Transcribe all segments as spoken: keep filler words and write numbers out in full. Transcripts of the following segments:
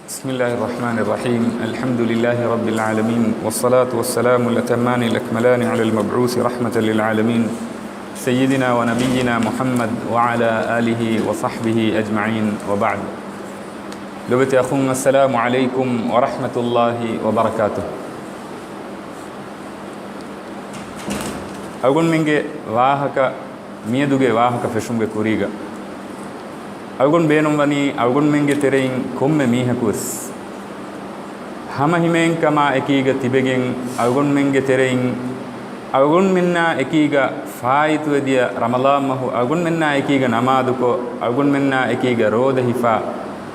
بسم الله الرحمن الرحيم. الحمد لله رب العالمين، والصلاة والسلام الأتمان الأكملان على المبعوث رحمة للعالمين، سيدنا ونبينا محمد وعلى آله وصحبه أجمعين، وبعد. ލޮބުވެތި އަޚުން، السلام عليكم ورحمة الله وبركاته. އަޅުގަނޑުމެންގެ ވާހަކަ، މިއަދުގެ ވާހަކަ ފެށުމުގެ ކުރީގަ އަޅުގަނޑު ބޭނުންވަނީ އަޅުގަނޑުމެންގެ ތެރެއިން ކޮންމެ މީހަކުވެސް ހަމަހިމޭންކަމާ އެކީގަ ތިބެގެން، އަޅުގަނޑުމެންގެ ތެރެއިން އަޅުގަނޑުމެންނާ އެކީގަ ފާއިތުވެދިޔަ ރަމަޟާން މަހު އަޅުގަނޑުމެންނާ އެކީގަ ނަމާދުކޮށް، އަޅުގަނޑުމެންނާ އެކީގަ ރޯދަ ހިފާ،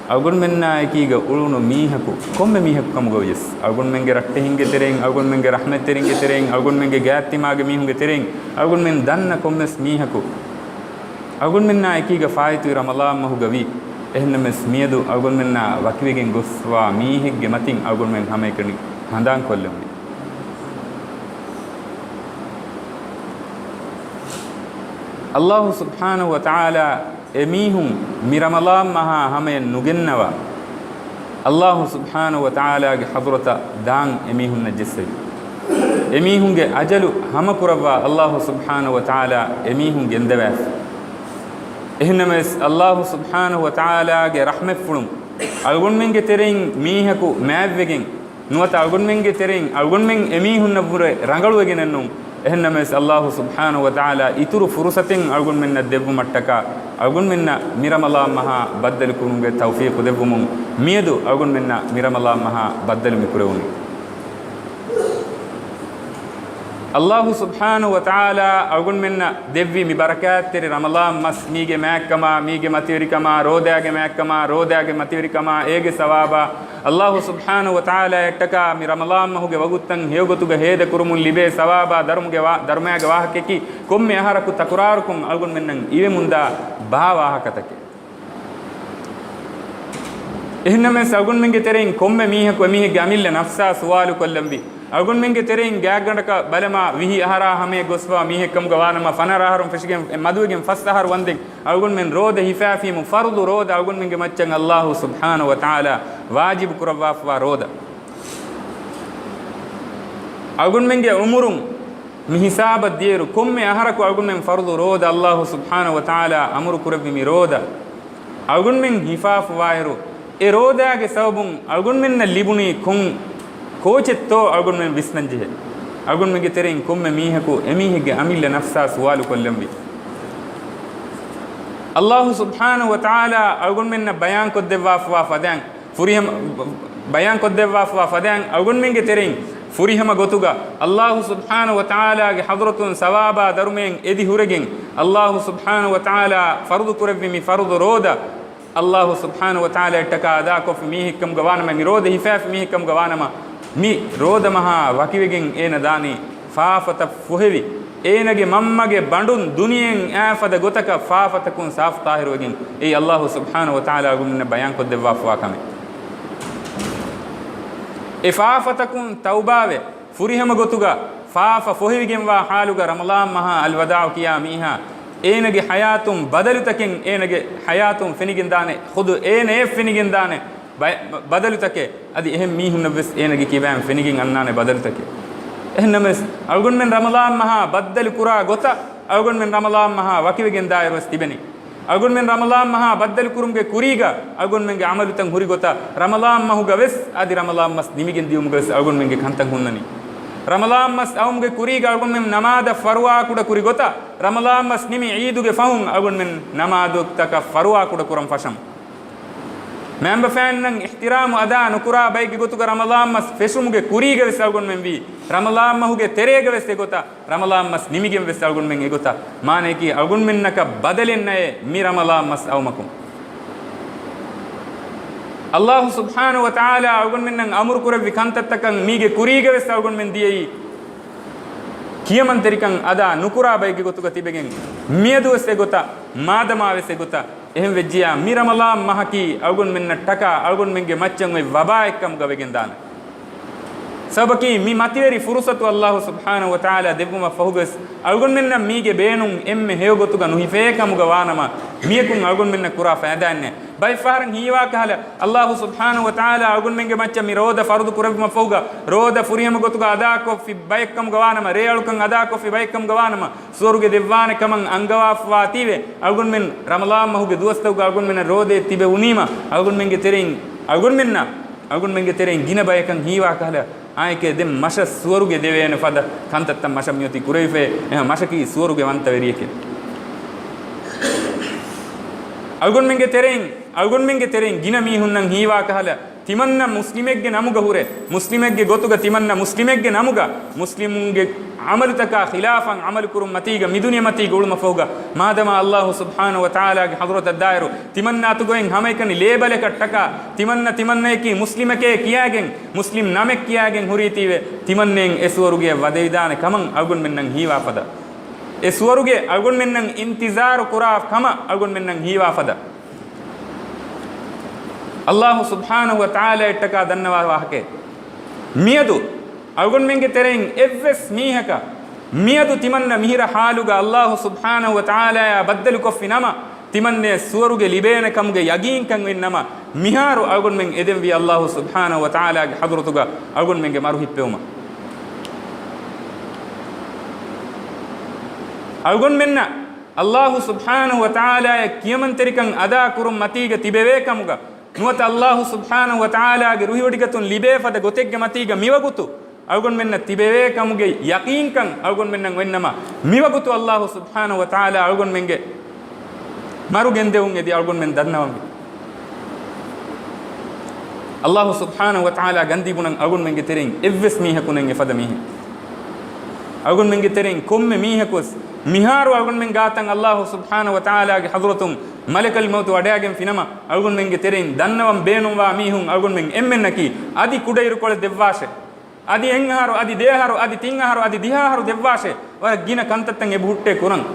އަޅުގަނޑުމެންނާ އެކީގަ އުޅުނު މީހަކު، ކޮންމެ މީހަކު ކަމުގަވިޔަސް، އަޅުގަނޑުމެންގެ ރައްޓެހިންގެ ތެރެއިން، އަޅުގަނޑުމެންގެ ރަޙްމަތްތެރިންގެ ތެރެއިން، އަޅުގަނޑުމެންގެ ގާތްތިމާގެ މީހުންގެ ތެރެއިން، އަޅުގަނޑުމެން ދަންނަ ކޮންމެސް މީހަކު، އަޅުގަނޑުމެންނާ އެކީގަ ފާއިތުވި ރަމަޟާން މަހުގަ ވީ. އެހެންނަމަވެސް، މިއަދު އަޅުގަނޑުމެންނާ ވަކިވެގެން ގޮސްފަވާ މީހެއްގެ މަތިން އަޅުގަނޑުމެން ހަމައެކަނި ހަނދާންކޮށްލަންވީ. އައްލާހު ސުބްޙާނަހު ވަތަޢާލާ އެމީހުން މި ރަމަޟާން މަހާ ހަމަޔަށް ނުގެންނަވާ، އައްލާހު ސުބްޙާނަހު ވަތަޢާލާގެ ޙަޟްރަތަށް ދާން އެމީހުންނަށް ޖެއްސެވި. އެމީހުންގެ އަޖަލު ހަމަކުރައްވާ އައްލާހު ސުބްޙާނަހު ވަތަޢާލާ އެމީހުން ގެންދަވާފި. އެހެންނަމަވެސް، އައްލާހު ސުބްޙާނަހު ވަތަޢާލާގެ ރަޙްމަތްފުޅުން އަޅުގަނޑުމެންގެ ތެރެއިން މީހަކު މާތްވެގެން، ނުވަތަ އަޅުގަނޑުމެންގެ ތެރެއިން އަޅުގަނޑުމެން އެމީހުންނަށްވުރެ ރަނގަޅުވެގެނެއްނޫން. އެހެންނަމަވެސް، އައްލާހު ސުބްޙާނަހު ވަތަޢާލާ އިތުރު ފުރުޞަތެއް އަޅުގަނޑުމެންނަށް ދެއްވުމަށްޓަކާ، އަޅުގަނޑުމެންނަށް މި ރަމަޟާން މަހާ ބައްދަލުކުރުމުގެ ތައުފީޤު ދެއްވުމުން، މިއަދު އަޅުގަނޑުމެންނަށް މި ރަމަޟާން މަހާ ބައްދަލު މިކުރެވުނީ. އައްލާހު ސުބްޙާނަހު ވަތަޢާލާ އަޅުގަނޑުމެންނަށް ދެއްވި މި ބަރަކާތްތެރި ރަމަޟާން މަސް، މީގެ މާތްކަމާ، މީގެ މަތިވެރިކަމާ، ރޯދާގެ މާތްކަމާ، ރޯދާގެ މަތިވެރިކަމާ، އޭގެ ސަވާބާ، އައްލާހު ސުބްޙާނަހު ވަތަޢާލާއަށްޓަކާ މި ރަމަޟާން މަހުގެ ވަގުތުތައް ހެޔޮގޮތުގަ ހޭދަކުރުމުން ލިބޭ ސަވާބާ، ދަރުމުގެ ވާ-، ދަރުމާގެ ވާހަކައަކީ، ކޮންމެ އަހަރަކު ތަކުރާރުކޮށް އަޅުގަނޑުމެންނަށް އިވެމުންދާ ބާ ވާހަކަތަކެއް. އެހެންނަމަވެސް، އަޅުގަނޑުމެންގެ ތެރެއިން ކޮންމެ މީހަކު އެމީހެއްގެ އަމިއްލަ ނަފްސާ ސުވާލުކޮށްލަންވީ. އަޅުގަނޑުމެންގެ ތެރެއިން ގާތްގަނޑަކަށް ބަލަމާ، ވިހި އަހަރާ ހަމަޔަށް ގޮސްފަވާ މީހެއް ކަމުގަ ވާނަމަ، ފަނަރަ އަހަރުން ފެށިގެން މަދުވެގެން ފަސް އަހަރު ވަންދެން އަޅުގަނޑުމެން ރޯދަ ހިފާފީމު ފަރުޟު ރޯދަ އަޅުގަނޑުމެންގެ މައްޗަށް އައްލާހު ސުބްޙާނަހު ވަތަޢާލާ ވާޖިބު ކުރައްވާފަވާ ރޯދަ. އަޅުގަނޑުމެންގެ އުމުރުން މި ހިސާބަށް ދިޔައިރު، ކޮންމެ އަހަރަކު އަޅުގަނޑުމެން ފަރުޟު ރޯދަ އައްލާހު ސުބްޙާނަހު ވަތަޢާލާ އަމުރު ކުރެއްވި މި ރޯދަ އަޅުގަނޑުމެން ހިފާފަވާއިރު، އެ ރޯދާގެ ސަބަބުން އަޅުގަނޑުމެންނަށް ލިބުނީ ކޮން ކޯޗެއްތޯ އަޅުގަނޑުމެން ވިސްނަންޖެހޭ. އަޅުގަނޑުމެންގެ ތެރެއިން ކޮންމެ މީހަކު އެމީހެއްގެ އަމިއްލަ ނަފްސާ ސުވާލުކޮށްލަންވީ. އައްލާހު ސުބްޙާނަހު ވަތަޢާލާ އަޅުގަނޑުމެންނަށް ބަޔާންކޮށްދެއްވާފަވާ ފަދައިން، ފުރިހަމަ، ބަޔާންކޮށްދެއްވާފަވާ ފަދައިން އަޅުގަނޑުމެންގެ ތެރެއިން ފުރިހަމަ ގޮތުގަ އައްލާހު ސުބްޙާނަހު ވަތަޢާލާގެ ޙަޟްރަތުން ސަވާބާ ދަރުމައިން އެދި ހުރެގެން، އައްލާހު ސުބްޙާނަހު ވަތަޢާލާ ފަރުޟު ކުރެއްވި މި ފަރުޟު ރޯދަ އައްލާހު ސުބްޙާނަހު ވަތަޢާލާއަށްޓަކާ އަދާކޮށްފި މީހެއްކަމުގަ ވާނަމަ، މި ރޯދަ ހިފާފި މީހެއްކަމުގަ ވާނަމަ، މި ރޯދަ މަހާ ވަކިވެގެން އޭނަ ދާނީ ފާފަތައް ފޮހެވި، އޭނަގެ މަންމަގެ ބަނޑުން ދުނިޔެއިން އާފަދަ ގޮތަކަށް ފާފަތަކުން ސާފު ޠާހިރުވެގެން. އެއީ އައްލާހު ސުބްޙާނަހު ވަތަޢާލާ އަޅުގަނޑުމެންނަށް ބަޔާންކޮށްދެއްވާފަވާ ކަމެއް. އެ ފާފަތަކުން ތައުބާވެ، ފުރިހަމަ ގޮތުގަ ފާފަ ފޮހެވިގެންވާ ޙާލުގަ ރަމަޟާން މަހާ އަލްވަދާޢު ކިޔާ މީހާ އޭނަގެ ޙަޔާތުން ބަދަލުތަކެއް، އޭނަގެ ޙަޔާތުން ފެނިގެންދާނެ، ޚުދު އޭނަޔަށް ފެނިގެންދާނެ ބަ-، ބަ-، ބަދަލުތަކެއް. އަދި އެހެން މީހުންނަށްވެސް އޭނަގެ ކިބައިން ފެނިގެން އަންނާނެ ބަދަލުތަކެއް. އެހެންނަމަވެސް، އަޅުގަނޑުމެން ރަމަޟާން މަހާ ބައްދަލު ކުރާ ގޮތަށް އަޅުގަނޑުމެން ރަމަޟާން މަހާ ވަކިވެގެން ދާއިރުވެސް ތިބެނީ. އަޅުގަނޑުމެން ރަމަޟާން މަހާ ބައްދަލު ކުރުމުގެ ކުރީގަ އަޅުގަނޑުމެންގެ ޢަމަލުތައް ހުރި ގޮތަށް ރަމަޟާން މަހުގަ ވެސް އަދި ރަމަޟާން މަސް ނިމިގެން ދިޔުމުގަ ވެސް އަޅުގަނޑުމެންގެ ކަންތައް ހުންނަނީ. ރަމަޟާން މަސް އައުމުގެ ކުރީގަ އަޅުގަނޑުމެން ނަމާދަށް ފަރުވާ ކުޑަ ކުރި ގޮތަށް ރަމަޟާން މަސް ނިމި ޢީދުގެ ފަހުން އަޅުގަނޑުމެން ނަމާދުތަކަށް ފަރުވާ ކުޑަ ކުރަން ފަށަމު. މައިންބަފައިންނަށް އިޙްތިރާމު އަދާ ނުކުރާ ބައެއްގެ ގޮތުގަ ރަމަޟާން މަސް ފެށުމުގެ ކުރީގަ ވެސް އަޅުގަނޑުމެން ވީ. ރަމަޟާން މަހުގެ ތެރޭގަ ވެސް އެގޮތަށް، ރަމަޟާން މަސް ނިމިގެން ވެސް އަޅުގަނޑުމެން އެގޮތަށް. މާނަޔަކީ އަޅުގަނޑުމެންނަކަށް ބަދަލެއް ނައޭ މި ރަމަޟާން މަސް އައުމަކުން. އައްލާހު ސުބްޙާނަހު ވަތަޢާލާ އަޅުގަނޑުމެންނަށް އަމުރު ކުރެއްވި ކަންތައްތަކަށް މީގެ ކުރީގަ ވެސް އަޅުގަނޑުމެން ދިޔައީ ކިޔަމަންތެރިކަން އަދާ ނުކުރާ ބައެއްގެ ގޮތުގަ ތިބެގެން، މިއަދު ވެސް އެގޮތަށް މާދަމާ ވެސް އެގޮތަށް. އެހެން ވެއްޖިޔާ، މި ރަމަޟާން މަހަކީ އަޅުގަނޑުމެންނަށްޓަކާ އަޅުގަނޑުމެންގެ މައްޗަށް އޮތް ވަބާއެއްކަމުގަ ވެގެންދާނެ. ސަބަބަކީ، މި މަތިވެރި ފުރުޞަތު އައްލާހު ސުބްޙާނަހު ވަތަޢާލާ ދެއްވުމަށް ފަހުގަވެސް، އަޅުގަނޑުމެންނަށް މީގެ ބޭނުން އެންމެ ހެޔޮ ގޮތުގަ ނުހިފޭ ކަމުގަ ވާނަމަ، މިޔަކުން އަޅުގަނޑުމެންނަށް ކުރާ ފައިދާއެއް ނެތް. ބައެއްފަހަރަށް ހީވާ ކަހަލަ، އައްލާހު ސުބްޙާނަހު ވަތަޢާލާ އަޅުގަނޑުމެންގެ މައްޗަށް މި ރޯދަ ފަރުޟު ކުރެއްވުމަށްފަހުގަ، ރޯދަ ފުރިހަމަ ގޮތުގަ އަދާކޮށްފި ބައެއްކަމުގަ ވާނަމަ، ރޭއަޅުކަން އަދާކޮށްފި ބައެއްކަމުގަ ވާނަމަ، ސުވަރުގެ ދެއްވާނެ ކަމަށް އަންގަވާފަވާތީވެ، އަޅުގަނޑުމެން ރަމަޟާން މަހުގެ ދުވަސްތަކުގަ އަޅުގަނޑުމެންނަށް ރޯދައެއް ތިބެވުނީމަ، އަޅުގަނޑުމެންގެ ތެރެއިން، އަޅުގަނޑުމެންނަށް، އަޅުގަނޑުމެންގެ ތެރެއިން ގިނަ ބަޔަކަށް ހީވާ ކަހަލަ، އާއެކޭ ދެން މަށަށް ސުވަރުގެ ދެވޭނެ ފަދަ ކަންތައްތައް މަށަށް މިއޮތީ ކުރެވިފައި، އެހެން މަށަކީ ސުވަރުގެ ވަންތަވެރިއެކޭ. އަޅުގަނޑުމެންގެ ތެރެއިން، އަޅުގަނޑުމެންގެ ތެރެއިން ގިނަ މީހުންނަށް ހީވާ ކަހަލަ، ތިމަންނަ މުސްލިމެއްގެ ނަމުގަ ހުރެ، މުސްލިމެއްގެ ގޮތުގަ ތިމަންނަ މުސްލިމެއްގެ ނަމުގަ، މުސްލިމުންގެ އަމަލުތަކާ ޚިލާފަށް އަމަލުކުރުން މަތީގަ، މިދުނިޔެ މަތީގަ އުޅުމަށްފަހުގަ، މާދަމާ އައްލާހު ސުބްޙާނަހު ވަތަޢާލާގެ ޙަޟްރަތަށް ދާއިރު، ތިމަންނާ އަތުގައި ހަމައެކަނި ލޭބަލެކަށްޓަކާ، ތިމަންނަ ތިމަންނަޔަކީ މުސްލިމެކޭ ކިޔާގެން، މުސްލިމް ނަމެއް ކިޔާގެން ހުރީތީވެ، ތިމަންނައިން އެ ސުވަރުގެއަށް ވަދެވިދާނެ ކަމަށް އަޅުގަނޑުމެންނަށް ހީވާފަދަ. އެ ސުވަރުގެ އަޅުގަނޑުމެންނަށް އިންތިޒާރު ކުރާ ކަމަށް އަޅުގަނޑުމެންނަށް ހީވާފަދަ. އައްލާހު ސުބްޙާނަހު ވަތަޢާލާއަށްޓަކާ ދަންނަވާ ވާހަކައެއް. މިއަދު އަޅުގަނޑުމެންގެ ތެރެއިން އެއްވެސް މީހަކަށް މިއަދު ތިމަންނަ މިހިރަ ޙާލުގަ އައްލާހު ސުބްޙާނަހު ވަތަޢާލާއާ ބައްދަލުކޮށްފި ނަމަ، ތިމަންނައަށް ސުވަރުގެ ލިބޭނެ ކަމުގެ ޔަގީންކަން އޮތް ނަމަ، މިހާރު އަޅުގަނޑުމެން އެދެންވީ އައްލާހު ސުބްޙާނަހު ވަތަޢާލާގެ ޙަޟްރަތުގަ އަޅުގަނޑުމެންގެ މަރު ހިއްޕެވުމަށް. އަޅުގަނޑުމެންނަށް އައްލާހު ސުބްޙާނަހު ވަތަޢާލާއަށް ކިޔަމަންތެރިކަން އަދާ ކުރުން މަތީގަ ތިބެވޭ ކަމުގަ، ނުވަތަ އައްލާހު ސުބްޙާނަހު ވަތަޢާލާގެ ރުހިވޮޑިގަތުން ލިބޭ ފަދަ ގޮތެއްގެ މަތީގަ މިވަގުތު އަޅުގަނޑުމެންނަށް ތިބެވޭ ކަމުގެ ޔަޤީންކަން އަޅުގަނޑުމެންނަށް އޮތްނަމަ، މިވަގުތު އައްލާހު ސުބްޙާނަހު ވަތަޢާލާ އަޅުގަނޑުމެންގެ މަރު ގެންދެވުން އެދި އަޅުގަނޑުމެން ދަންނަވަންވީ. އައްލާހު ސުބްޙާނަހު ވަތަޢާލާ ގަންދީ ބުނަން އަޅުގަނޑުމެންގެ ތެރެއިން އެއްވެސް މީހަކު ނެތް އެފަދަ މީހެއް. އަޅުގަނޑުމެންގެ ތެރެއިން ކޮންމެ މީހަކުވެސް މިހާރު އަޅުގަނޑުމެން ގާތަށް އައްލާހު ސުބްޙާނަހު ވަތަޢާލާގެ ޙަޟްރަތުން މަލަކަލް މައުތު ވަޑައިގެންފި ނަމަ، އަޅުގަނޑުމެންގެ ތެރެއިން ދަންނަވަން ބޭނުންވާ މީހުން އަޅުގަނޑުމެން އެންމެންނަކީ އަދި ކުޑައިރުކޮޅެއް ދެއްވާށޭ. އަދި އެއްއަހަރު، އަދި ދެއަހަރު، އަދި ތިންއަހަރު، އަދި ދިހައަހަރު ދެއްވާށޭ. ވަރަށް ގިނަ ކަންތައްތައް އެބަހުއްޓޭ ކުރަން.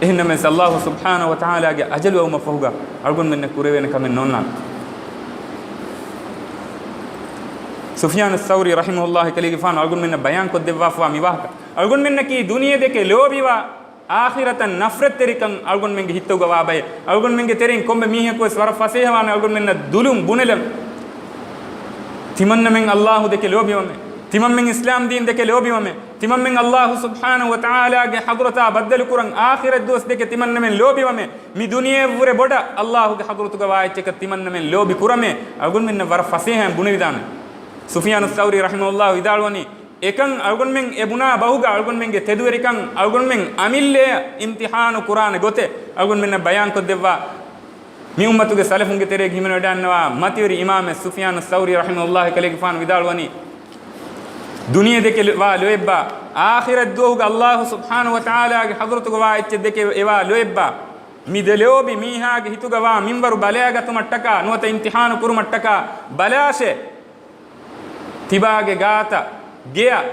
އެހެންނަމަވެސް، އައްލާހު ސުބްޙާނަހު ވަތަޢާލާގެ އަޖަލު އައުމަށްފަހުގަ އަޅުގަނޑުމެންނަށް ކުރެވޭނެ ކަމެއް ނޯންނާނެ. ސުފްޔާނު ސައުރީ ރަޙިމަހުﷲ ކަލޭގެފާނު އަޅުގަނޑުމެންނަށް ބަޔާންކޮށްދެއްވާފަވާ މި ވާހަކަ، އަޅުގަނޑުމެންނަކީ ދުނިޔެ ދެކެ ލޯބިވާ، އާޚިރަތަށް ނަފްރަތްތެރިކަން އަޅުގަނޑުމެންގެ ހިތުގަ ވާ ބައެއް. އަޅުގަނޑުމެންގެ ތެރެއިން ކޮންމެ މީހަކުވެސް ވަރަށް ފަސޭހަވާނެ އަޅުގަނޑުމެންނަށް ދުލުން ބުނެލަން. ތިމަންނަމެން އައްލާހު ދެކެ ލޯބިވަމޭ. ތިމަންމެން އިސްލާމް ދީން ދެކެ ލޯބިވަމޭ. ތިމަންމެން އައްލާހު ސުބްޙާނަހު ވަތަޢާލާގެ ޙަޟްރަތާ ބައްދަލުކުރަން އާޚިރަތް ދުވަސް ދެކެ ތިމަންނަމެން ލޯބިވަމޭ. މި ދުނިޔެއަށްވުރެ ބޮޑަށް އައްލާހުގެ ޙަޟްރަތުގަ ވާ އެއްޗަކަށް ތިމަންނަމެން ލޯބި ކުރަމޭ. އަޅުގަނޑުމެންނަށް ވަރަށް ފަސޭހައިން ބުނެވިދާނެ. ސުފްޔާނު ސައުރީ ރަޙިމަހުﷲ ވިދާޅުވަނީ، އެކަން އަޅުގަނޑުމެން އެ ބުނާ ބަހުގަ އަޅުގަނޑުމެންގެ ތެދުވެރިކަން އަޅުގަނޑުމެން އަމިއްލައަށް އިމްތިޙާނު ކުރާނެ ގޮތެއް އަޅުގަނޑުމެންނަށް ބަޔާންކޮށްދެއްވާ. މި އުއްމަތުގެ ސަލަފުންގެ ތެރޭގަ ހިމެނިވަޑައިގަންނަވާ މަތިވެރި އިމާމެއް ސުފްޔާނު ސައުރީ ރަޙިމަހުﷲ ކަލޭގެފާނު ވިދާޅުވަނީ، ދުނިޔެ ދެކެ ވާ ލޯތްބާ، އާޚިރަތް ދުވަހުގަ އައްލާހު ސުބްޙާނަހު ވަތަޢާލާގެ ޙަޟްރަތުގަ ވާ އެއްޗެއް ދެކެ އެވާ ލޯތްބާ، މި ދެ ލޯބި މީހާގެ ހިތުގަ ވާ މިންވަރު ބަލައިގަތުމަށްޓަކާ ނުވަތަ އިމްތިޙާނު ކުރުމަށްޓަކާ ބަލާށޭ. ތިބާގެ ގާތަށް، ގެޔަށް،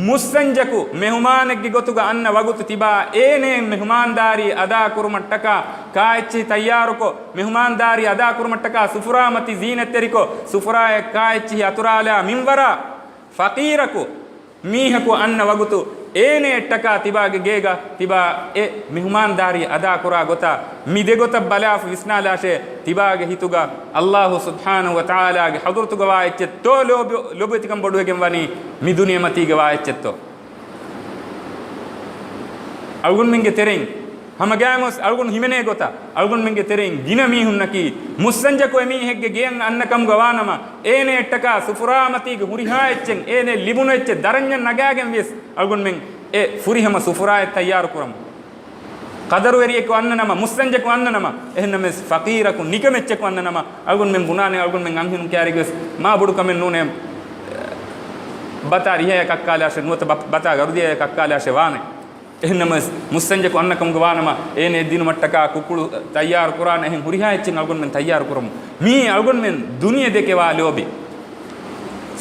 މުއްސަންޖަކު މެހުމާނެއްގެ ގޮތުގަ އަންނަ ވަގުތު ތިބާ އޭނައަށް މެހުމާންދާރީ އަދާކުރުމަށްޓަކާ ކާއެއްޗެހި ތައްޔާރުކޮށް، މެހުމާންދާރީ އަދާކުރުމަށްޓަކާ ސުފުރާމަތި ޒީނަތްތެރިކޮށް، ސުފުރާއަށް ކާއެއްޗެހި އަތުރާލާ މިންވަރާ، ފަޤީރަކު މީހަކު އަންނަ ވަގުތު އޭނައަށްޓަކާ ތިބާގެ ގޭގަ ތިބާ އެ މެހުމާންދާރީ އަދާކުރާ ގޮތާ މި ދެ ގޮތަށް ބަލާފަ ވިސްނާލާށޭ. ތިބާގެ ހިތުގަ އައްލާހު ސުބްޙާނަހު ވަތަޢާލާގެ ޙަޟްރަތުގަ ވާ އެއްޗެއްތޯ ލޯބި، ލޯބިވެތިކަން ބޮޑުވެގެން ވަނީ މި ދުނިޔެމަތީގަ ވާ އެއްޗެއްތޯ؟ އަޅުގަނޑުމެންގެ ތެރެއިން ހަމަގައިމުވެސް އަޅުގަނޑު ހިމެނޭ ގޮތަށް އަޅުގަނޑުމެންގެ ތެރެއިން ގިނަ މީހުންނަކީ މުއްސަންޖަކު އެމީހެއްގެ ގެޔަށް އަންނަ ކަމުގަ ވާނަމަ، އޭނައަށްޓަކާ ސުފުރާމަތީގެ ހުރިހާ އެއްޗެއް، އޭނައަށް ލިބުނު އެއްޗެއް ދަރަންޏަށް ނަގާގެން ވިޔަސް އަޅުގަނޑުމެން އެ ފުރިހަމަ ސުފުރާއެއް ތައްޔާރު ކުރަމު. ޤަދަރުވެރިއެކު އަންނަ ނަމަ، މުއްސަންޖަކު އަންނަ ނަމަ، އެހެންނަމަވެސް ފަޤީރަކު ނިކަމެއްޗަކު އަންނަ ނަމަ، އަޅުގަނޑުމެން ބުނާނެ، އަޅުގަނޑުމެން އަންހެނުން ކައިރިގަވެސް މާ ބޮޑު ކަމެއް ނޫނޭ، ބަތާ ރިހަޔަށް ކައްކާލާށޭ، ނުވަތަ ބަ-، ބަތާ ގަރުދިޔަޔަށް ކައްކާލާށޭ ވާނެ. އެހެންނަމަވެސް، މުއްސަންޖަކު އަންނަ ކަމުގަ ވާނަމަ، އޭނައަށް ދިނުމަށްޓަކާ ކުކުޅު ތައްޔާރު ކުރާނެ، އެހެން ހުރިހާ އެއްޗެއް އަޅުގަނޑުމެން ތައްޔާރު ކުރަމު. މީ އަޅުގަނޑުމެން ދުނިޔެ ދެކެ ވާ ލޯބި.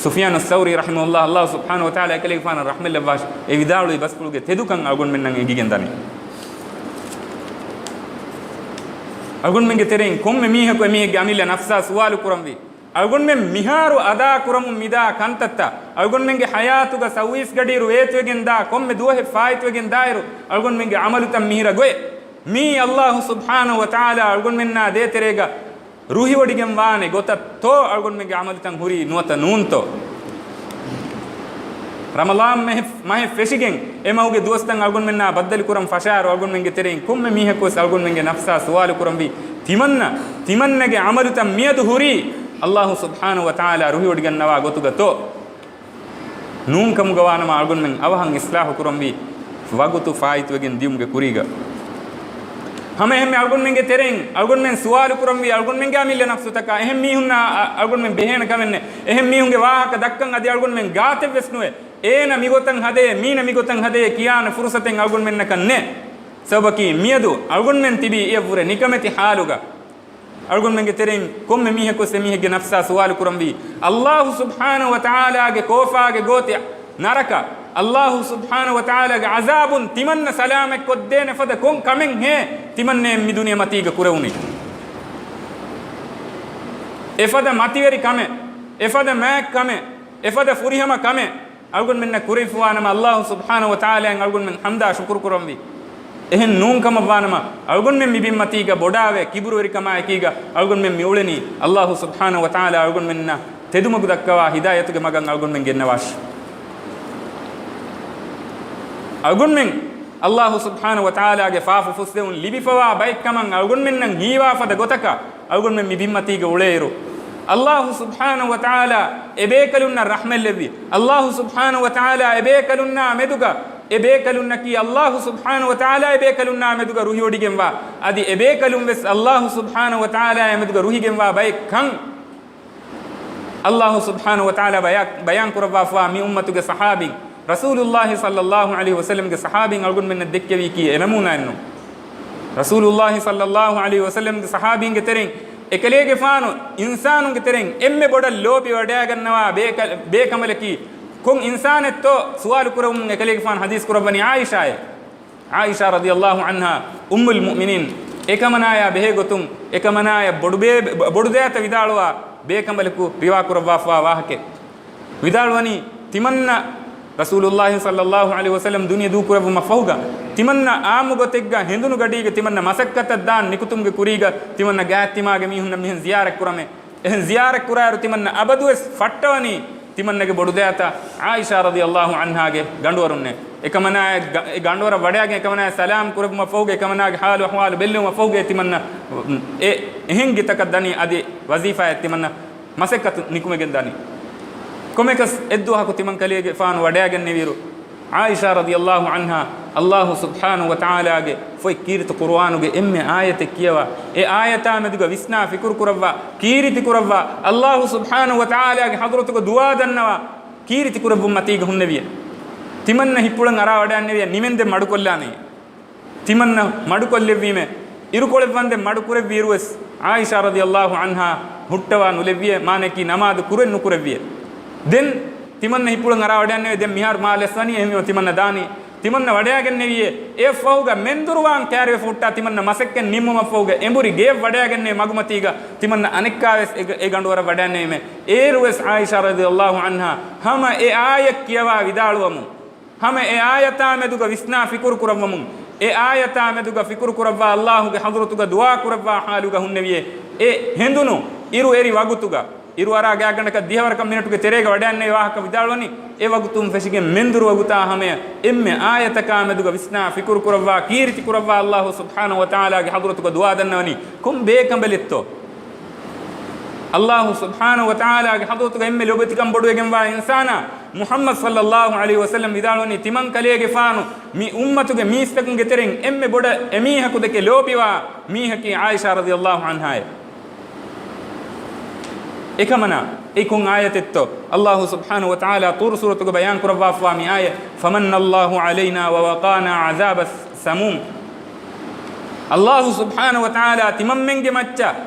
ސުފްޔާނު ސައުރީ ރަޙިމަހުﷲ، އައްލާހު ސުބްޙާނަހު ވަތަޢާލާ އެކަލޭގެފާނަށް ރަޙްމަތް ލައްވާށި، އެ ވިދާޅުވި ބަސްފުޅުގެ ތެދުކަން އަޅުގަނޑުމެންނަށް އެނގިގެން ދަނީ. އަޅުގަނޑުމެންގެ ތެރެއިން ކޮންމެ މީހަކު އެމީހެއްގެ އަމިއްލަ ނަފްސާ ސުވާލު ކުރަންވީ. އަޅުގަނޑުމެން މިހާރު އަދާ ކުރަމުން މިދާ ކަންތައްތައް، އަޅުގަނޑުމެންގެ ޙަޔާތުގަ ސައުވީސް ގަޑިއިރު ވޭތުވެގެން ދާ ކޮންމެ ދުވަހެއް ފާއިތުވެގެން ދާއިރު، އަޅުގަނޑުމެންގެ ޢަމަލުތައް މިހިރަ ގޮތް. މީ ﷲ ސުބްޙާނަހޫ ވަތަޢާލާ އަޅުގަނޑުމެންނާ ދޭތެރޭގަ ރުހިވޮޑިގެންވާނެ ގޮތަށްތޯ އަޅުގަނޑުމެންގެ ޢަމަލުތައް ހުރީ ނުވަތަ ނޫންތޯ؟ ރަމަޟާން މަހެއް، މަހެއް ފެށިގެން އެ މަހުގެ ދުވަސްތައް އަޅުގަނޑުމެންނާ ބައްދަލުކުރަން ފަށާއިރު، އަޅުގަނޑުމެންގެ ތެރެއިން ކޮންމެ މީހަކުވެސް އަޅުގަނޑުމެންގެ ނަފްސާ ސުވާލު ކުރަންވީ، ތިމަންނަ، ތިމަންނަގެ ޢަމަލުތައް މިއަދު ހުރީ ﷲ ސުބްޙާނަހޫ ވަތަޢާލާ ރުހިވޮޑިގަންނަވާ ގޮތުގަތޯ؟ ނޫންކަމުގަ ވާނަމަ އަޅުގަނޑުމެން އަވަހަށް އިޞްލާޙު ކުރަންވީ ވަގުތު ފާއިތުވެގެން ދިޔުމުގެ ކުރީގަ. ހަމަ އެހެންމެ އަޅުގަނޑުމެންގެ ތެރެއިން އަޅުގަނޑުމެން ސުވާލު ކުރަންވީ އަޅުގަނޑުމެންގެ އަމިއްލަ ނަފްސުތަކާ. އެހެން މީހުންނާ އަ-، އަޅުގަނޑުމެން ބެހޭނެ ކަމެއް ނެތް. އެހެން މީހުންގެ ވާހަކަ ދައްކަން އަދި އަޅުގަނޑުމެން ގާތެއްވެސް ނުވޭ. އޭނަ މިގޮތަށް ހަދަޔޭ، މީނަ މިގޮތަށް ހަދަޔޭ ކިޔާނެ ފުރުޞަތެއް އަޅުގަނޑުމެންނަކަށް ނެތް. ސަބަބަކީ މިއަދު އަޅުގަނޑުމެން ތިބީ އެއަށްވުރެ ނިކަމެތި ޙާލުގަ. އަޅުގަނޑުމެންގެ ތެރެއިން ކޮންމެ މީހަކުވެސް އެމީހެއްގެ ނަފްސާ ސުވާލު ކުރަންވީ، ﷲ ސުބްޙާނަހޫ ވަތަޢާލާގެ ކޯފާގެ ގޯތި ނަރަކަ، ﷲ ސުބްޙާނަހޫ ވަތަޢާލާގެ ޢަޒާބުން ތިމަންނަ ސަލާމަތް ކޮށްދޭނެ ފަދަ ކޮން ކަމެއްހޭ ތިމަންނައަށް މި ދުނިޔެމަތީގަ ކުރެވުނީ؟ އެފަދަ މަތިވެރި ކަމެއް، އެފަދަ މާތް ކަމެއް، އެފަދަ ފުރިހަމަ ކަމެއް. އަޅުގަނޑުމެންނަށް ކުރެވިފަވާނަމަ، ﷲ ސުބްޙާނަހޫ ވަތަޢާލާއަށް އަޅުގަނޑުމެން ޙަމްދާ ޝުކުރު ކުރަންވީ. އެހެން ނޫންކަމަށްވާނަމަ، އަޅުގަނޑުމެން މި ބިންމަތީގަ ބޮޑާވެ، ކިބުރުވެރިކަމާއެކީގަ އަޅުގަނޑުމެން މި އުޅެނީ، ﷲ ސުބްޙާނަހޫ ވަތަޢާލާ އަޅުގަނޑުމެންނަށް ތެދުމަގު ދައްކަވާ ހިދާޔަތުގެ މަގަށް އަޅުގަނޑުމެން ގެންނަވާށި. އަޅުގަނޑުމެން ﷲ ސުބްޙާނަހޫ ވަތަޢާލާގެ ފާފަ ފުއްސެވުން ލިބިފަވާ ބައެއްކަމަށް އަޅުގަނޑުމެންނަށް ހީވާ ފަދަ ގޮތަކަށް އަޅުގަނޑުމެން މި ބިންމަތީގަ އުޅޭއިރު، ﷲ ސުބްޙާނަހޫ ވަތަޢާލާ އެބޭކަލުންނަށް ރަޙްމަތްލެއްވި، ﷲ ސުބްޙާނަހޫ ވަތަޢާލާ އެބޭކަލުންނާ މެދުގަ، އެބޭކަލުންނަކީ ﷲ ސުބްޙާނަހޫ ވަތަޢާލާ އެބޭކަލުންނާ މެދުގަ ރުހިވޮޑިގެންވާ، އަދި އެބޭކަލުން ވެސް ﷲ ސުބްޙާނަހޫ ވަތަޢާލާ މެދުގަ ރުހިގެންވާ ބައެއް ކަން. ﷲ ސުބްޙާނަހޫ ވަތަޢާލާ ބަޔާ-، ބަޔާން ކުރައްވާފަވާ މި އުއްމަތުގެ ޞަޙާބީން، ރަސޫލުﷲ ޞައްލަﷲ ޢަލައިހި ވަސައްލަމްގެ ޞަޙާބީން އަޅުގަނޑުމެންނަށް ދެއްކެވީކީ އެނަމޫނާއެއްނު. ރަސޫލުﷲ ޞައްލަﷲ ޢަލައިހި ވަސައްލަމްގެ ޞަޙާބީންގެ ތެރެއިން އެކަލޭގެފާނު އިންސާނުންގެ ތެރެއިން އެންމެ ބޮޑަށް ލޯބިވަޑައިގަންނަވާ ބޭކަ-، ބޭކަނބަލަކީ ކޮން އިންސާނެއްތޯ ސުވާލު ކުރެވުމުން އެކަލޭގެފާނު ޙަދީޘް ކުރައްވަނީ ޢާއިޝާއޭ. ޢާއިޝާ ރަޟިޔަﷲ ޢަންހާ، އުއްމުލް މުއުމިނީން، އެކަމަނާޔާ ބެހޭގޮތުން، އެކަމަނާޔަށް ބޮޑުބޭ-، ބޮޑުދައިތަ ވިދާޅުވާ ބޭކަނބަލަކު ރިވާކުރައްވާފަވާ ވާހަކައެއް. ވިދާޅުވަނީ، ތިމަންނަ ރަސޫލުﷲ ޞައްލަﷲ ޢަލައިހި ވަސައްލަމް ދުނިޔެ ދޫކުރެއްވުމަށްފަހުގަ، ތިމަންނަ ޢާއްމު ގޮތެއްގަ ހެނދުނު ގަޑީގަ ތިމަންނަ މަސައްކަތަށް ދާން ނިކުތުމުގެ ކުރީގަ، ތިމަންނަ ގާތްތިމާގެ މީހުންނަށް މިހެން ޒިޔާރަތް ކުރަމޭ. އެހެން ޒިޔާރަތް ކުރާއިރު ތިމަންނަ އަބަދުވެސް ފައްޓަވަނީ ތިމަންނަގެ ބޮޑުދައިތަ ޢާއިޝާ ރަޟިޔަﷲ ޢަންހާގެ ގަނޑުވަރުންނޭ. އެކަމަނާއަށް ގަ-، އެ ގަނޑުވަރަށް ވަޑައިގެން އެކަމަނާއަށް ސަލާމް ކުރެއްވުމަށްފަހުގަ އެކަމަނާގެ ޙާލު އަޙްވާލު ބެއްލެވުމަށްފަހުގަ ތިމަންނަ އެ އެހެން ގިތަކަށް ދަނީ އަދި ވަޒީފާއަށް ތިމަންނަ މަސައްކަތު ނިކުމެގެން ދަނީ. ކޮމެކަސް އެއްދުވަހަކު ތިމަން ކަލޭގެފާނު ވަޑައިގެންނެވިއިރު، ޢާއިޝާ ރަޟިޔަﷲ ޢަންހާ، ﷲ ސުބްޙާނަހޫ ވަތަޢާލާގެ ފޮތް ކީރިތި ޤުރުއާނުގެ އެންމެ އާޔަތެއް ކިޔަވާ، އެ އާޔަތާ މެދުގަ ވިސްނާ ފިކުރު ކުރައްވާ، ކީރިތި ކުރައްވާ، ﷲ ސުބްޙާނަހޫ ވަތަޢާލާގެ ޙަޟްރަތުގަ ދުޢާ ދަންނަވާ، ކީރިތި ކުރެއްވުން މަތީގަ ހުންނެވިޔޭ. ތިމަންނަ ހިތްޕުޅަށް އަރާ ވަޑައިގެންނެވިޔޭ ނިމެންދެން މަޑުކޮށްލާނެ. ތިމަންނަ މަޑުކޮށްލެއްވީމޭ، އިރުކޮޅެއް ވަންދެން މަޑުކުރެއްވިއިރުވެސް، ޢާއިޝާ ރަޟިޔަﷲ ޢަންހާ ހުއްޓަވާ ނުލެއްވިޔޭ، މާނައަކީ ނަމާދު ކުރެއް ނުކުރެއްވިޔޭ. ދެން ތިމަންނަ ހިތްޕުޅަށް އަރާ ވަޑައިގެންނެވިޔޭ، ދެން މިހާރު މާ ލަސްވަނީ، އެހެންވީމަ ތިމަންނަ ދާނީ. ތިމަންނަ ވަޑައިގެންނެވިޔޭ، އެއަށްފަހުގަ މެންދުރުވާން ކައިރިވެފަ ހުއްޓާ ތިމަންނަ މަސައްކަތް ނިންމުމަށްފަހުގަ އެނބުރި ގެޔަށް ވަޑައިގެންނެވި މަގުމަތީގަ ތިމަންނަ އަނެއްކާވެސް އެ ގަ-، އެ ގަނޑުވަރަށް ވަޑައިގެންނެވީމޭ. އޭރުވެސް ޢާއިޝާ ރަޟިޔަﷲ ޢަންހާ ހަމަ އެ އާޔަތް ކިޔަވާ ވިދާޅުވަމުން، ހަމަ އެ އާޔަތާ މެދުގަ ވިސްނާ ފިކުރު ކުރައްވަމުން، އެ އާޔަތާ މެދުގަ ފިކުރު ކުރައްވާ ﷲގެ ޙަޟްރަތުގަ ދުޢާ ކުރައްވާ ޙާލުގަ ހުންނެވިޔޭ. އެ ހެނދުނު އިރު އެރި ވަގުތުގަ، އިރު އަރާ ގާތްގަނޑަކަށް ދިހަވަރަކަށް މިނެޓުގެ ތެރޭގަ ވަޑައިގެންނެވި ވާހަކަ ވިދާޅުވަނީ، އެ ވަގުތުން ފެށިގެން މެންދުރު ވަގުތާ ހަމަޔަށް އެންމެ އާޔަތަކާ މެދުގަ ވިސްނާ ފިކުރު ކުރައްވާ، ކީރިތި ކުރައްވާ ﷲ ސުބްޙާނަހޫ ވަތަޢާލާގެ ޙަޟްރަތުގަ ދުޢާ ދަންނަވަނީ ކޮން ބޭކަނބަލެއްތޯ؟ ﷲ ސުބްޙާނަހޫ ވަތަޢާލާގެ ޙަޟްރަތުގަ އެންމެ ލޮބުވެތިކަން ބޮޑުވެގެންވާ އިންސާނާ، މުޙައްމަދު ޞައްލަﷲ ޢަލައިހި ވަސައްލަމް ވިދާޅުވަނީ، ތިމަން ކަލޭގެފާނު މި އުއްމަތުގެ މީސްތަކުންގެ ތެރެއިން އެންމެ ބޮޑަށް އެމީހަކު ދެކެ ލޯބިވާ މީހަކީ ޢާއިޝާ ރަޟިޔަﷲ ޢަންހާއޭ. އެކަމަނާ، އެ ކޮން އާޔަތެއްތޯ؟ ﷲ ސުބްޙާނަހޫ ވަތަޢާލާ ޠޫރު ސޫރަތުގަ ބަޔާން ކުރައްވާފަވާ މި އާޔަތް، فمن الله علينا ووقانا عذاب السموم. ﷲ ސުބްޙާނަހޫ ވަތަޢާލާ ތިމަންމެންގެ މައްޗަށް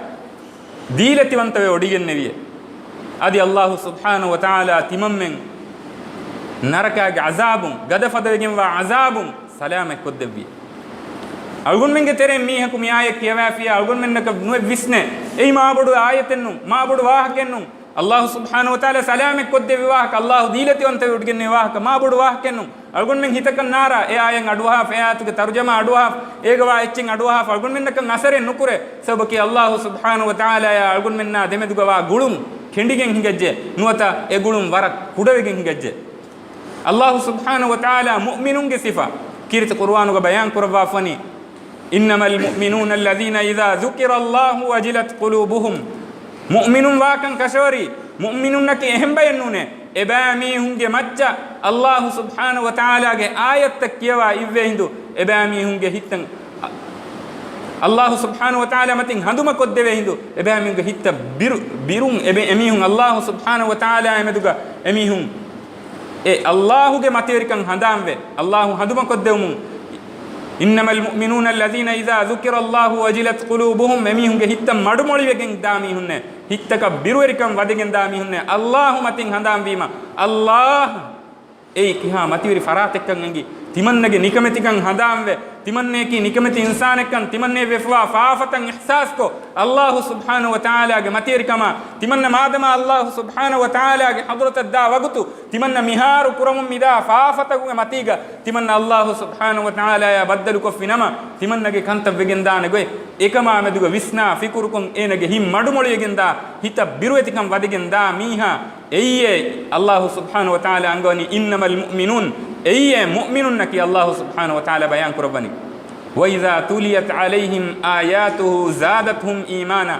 ދީލަތިވަންތަވެ ވޮޑިގެންނެވިއޭ. އަދި ﷲ ސުބްޙާނަހޫ ވަތަޢާލާ ތިމަންމެން ނަރަކާގެ ޢަޒާބުން، ގަދަފަދަވެގެންވާ ޢަޒާބުން ސަލާމަތް ކޮށްދެއްވިއޭ. އަޅުގަނޑުމެންގެ ތެރެއިން މީހަކު މި އާޔަތް ކިޔަވައިފިއްޔާ އަޅުގަނޑުމެންނަކަށް ނުއެއް ވިސްނޭ. އެއީ މާބޮޑު އާޔަތެއްނު، މާބޮޑު ވާހަކައެއްނު. ﷲ ސުބްޙާނަހޫ ވަތަޢާލާ ސަލާމަތް ކޮށްދެއްވި ވާހަކަ، ﷲ ދީލަތިވަންތަވެވޮޑިގެންނެވި ވާހަކަ މާބޮޑު ވާހަކައެއްނު. އަޅުގަނޑުމެން ހިތަކަށް ނާރާ، އެ އާޔަތް އަޑުއަހާފަ، އެ އާޔަތުގެ ތަރުޖަމާ އަޑުއަހާފަ، އޭގަވާ އެއްޗެއް އަޑުއަހާފަ، އަޅުގަނޑުމެންނަކަށް އަސަރެއް ނުކުރޭ. ސަބަބަކީ ﷲ ސުބްޙާނަހޫ ވަތަޢާލާޔާ އަޅުގަނޑުމެންނާ ދެމެދުގަވާ ގުޅުން ކެނޑިގެން ހިނގައްޖެ، ނުވަތަ އެ ގުޅުން ވަރަށް ކުޑަވެގެން ހިނގައްޖެ. ﷲ ސުބްޙާނަހޫ ވަތަޢާލާ މުއުމިނުންގެ ސިފަ ކީރިތި ޤުރުއާނުގަ ބަޔާން ކުރައްވާފަނީ، إنما المؤمنون الذين إذا ذكر الله وجلت قلوبهم. މުއުމިނުން ވާކަން ކަށަވަރީ، މުއުމިނުންނަކީ އެހެން ބައެއް ނޫނޭ. އެބައިމީހުންގެ މައްޗަށް ﷲ ސުބްޙާނަހޫ ވަތަޢާލާގެ އާޔަތްތައް ކިޔަވާ އިއްވޭ ހިނދު، އެބައިމީހުންގެ ހިތަށް، ﷲ ސުބްޙާނަހޫ ވަތަޢާލާ މަތިން ހަނދުމަކޮށްދެވޭ ހިނދު، އެބައިމީހުންގެ ހިތަށް ބިރު، ބިރުން އެބެ، އެމީހުން ﷲ ސުބްޙާނަހޫ ވަތަޢާލާ މެދުގަ އެމީހުން އެ ﷲ ގެ މަތިވެރިކަން ހަނދާންވެ، ﷲ ހަނދުމަކޮށްދެވުމުން، إنما المؤمنون الذين إذا ذكر الله وجلت قلوبهم، އެމީހުންގެ ހިތަށް މަޑުމޮޅިވެގެން ދާ މީހުންނޭ، ހިތަކަށް ބިރުވެރިކަން ވަދެގެން ދާ މީހުންނޭ، ﷲ މަތިން ހަނދާންވީމަ، ﷲ އެއީ ކިހާ މަތިވެރި ފަރާތެއްކަން އެނގި، ތިމަންނަގެ ނިކަމެތިކަން ހަނދާންވެ، ތިމަންނަޔަކީ ނިކަމެތި އިންސާނެއްކަން، ތިމަންނަޔަށް ވެފަވާ ފާފަތައް އިޙްސާސްކޮށް، ﷲ ސުބްޙާނަހޫ ވަތަޢާލާގެ މަތިވެރިކަމާ، ތިމަންނަ މާދަމާ ﷲ ސުބްޙާނަހޫ ވަތަޢާލާގެ ޙަޟްރަތަށް ދާ ވަގުތު، ތިމަންނަ މިހާރު ކުރަމުން މިދާ ފާފަތަކުގެ މަތީގަ، ތިމަންނަ ﷲ ސުބްޙާނަހޫ ވަތަޢާލާޔާ ބައްދަލުކޮށްފި ނަމަ، ތިމަންނަގެ ކަންތައް ވެގެންދާނެ ގޮތް، އެކަމާ މެދުގަ ވިސްނާ ފިކުރުކޮށް، އޭނަގެ ހިތް މަޑުމޮޅިވެގެންދާ، ހިތަށް ބިރުވެތިކަން ވަދެގެން ދާ މީހާ، އެއީ ﷲ ސުބްޙާނަހޫ ވަތަޢާލާ އަންގަވަނީ، إنما المؤمنون، އެއީ މުއުމިނުންނަކީ ﷲ ސުބްޙާނަހޫ ވަތަޢާލާ ބަޔާން ކުރައްވަނީ. وإذا تليت عليهم آياته زادتهم إيمانا.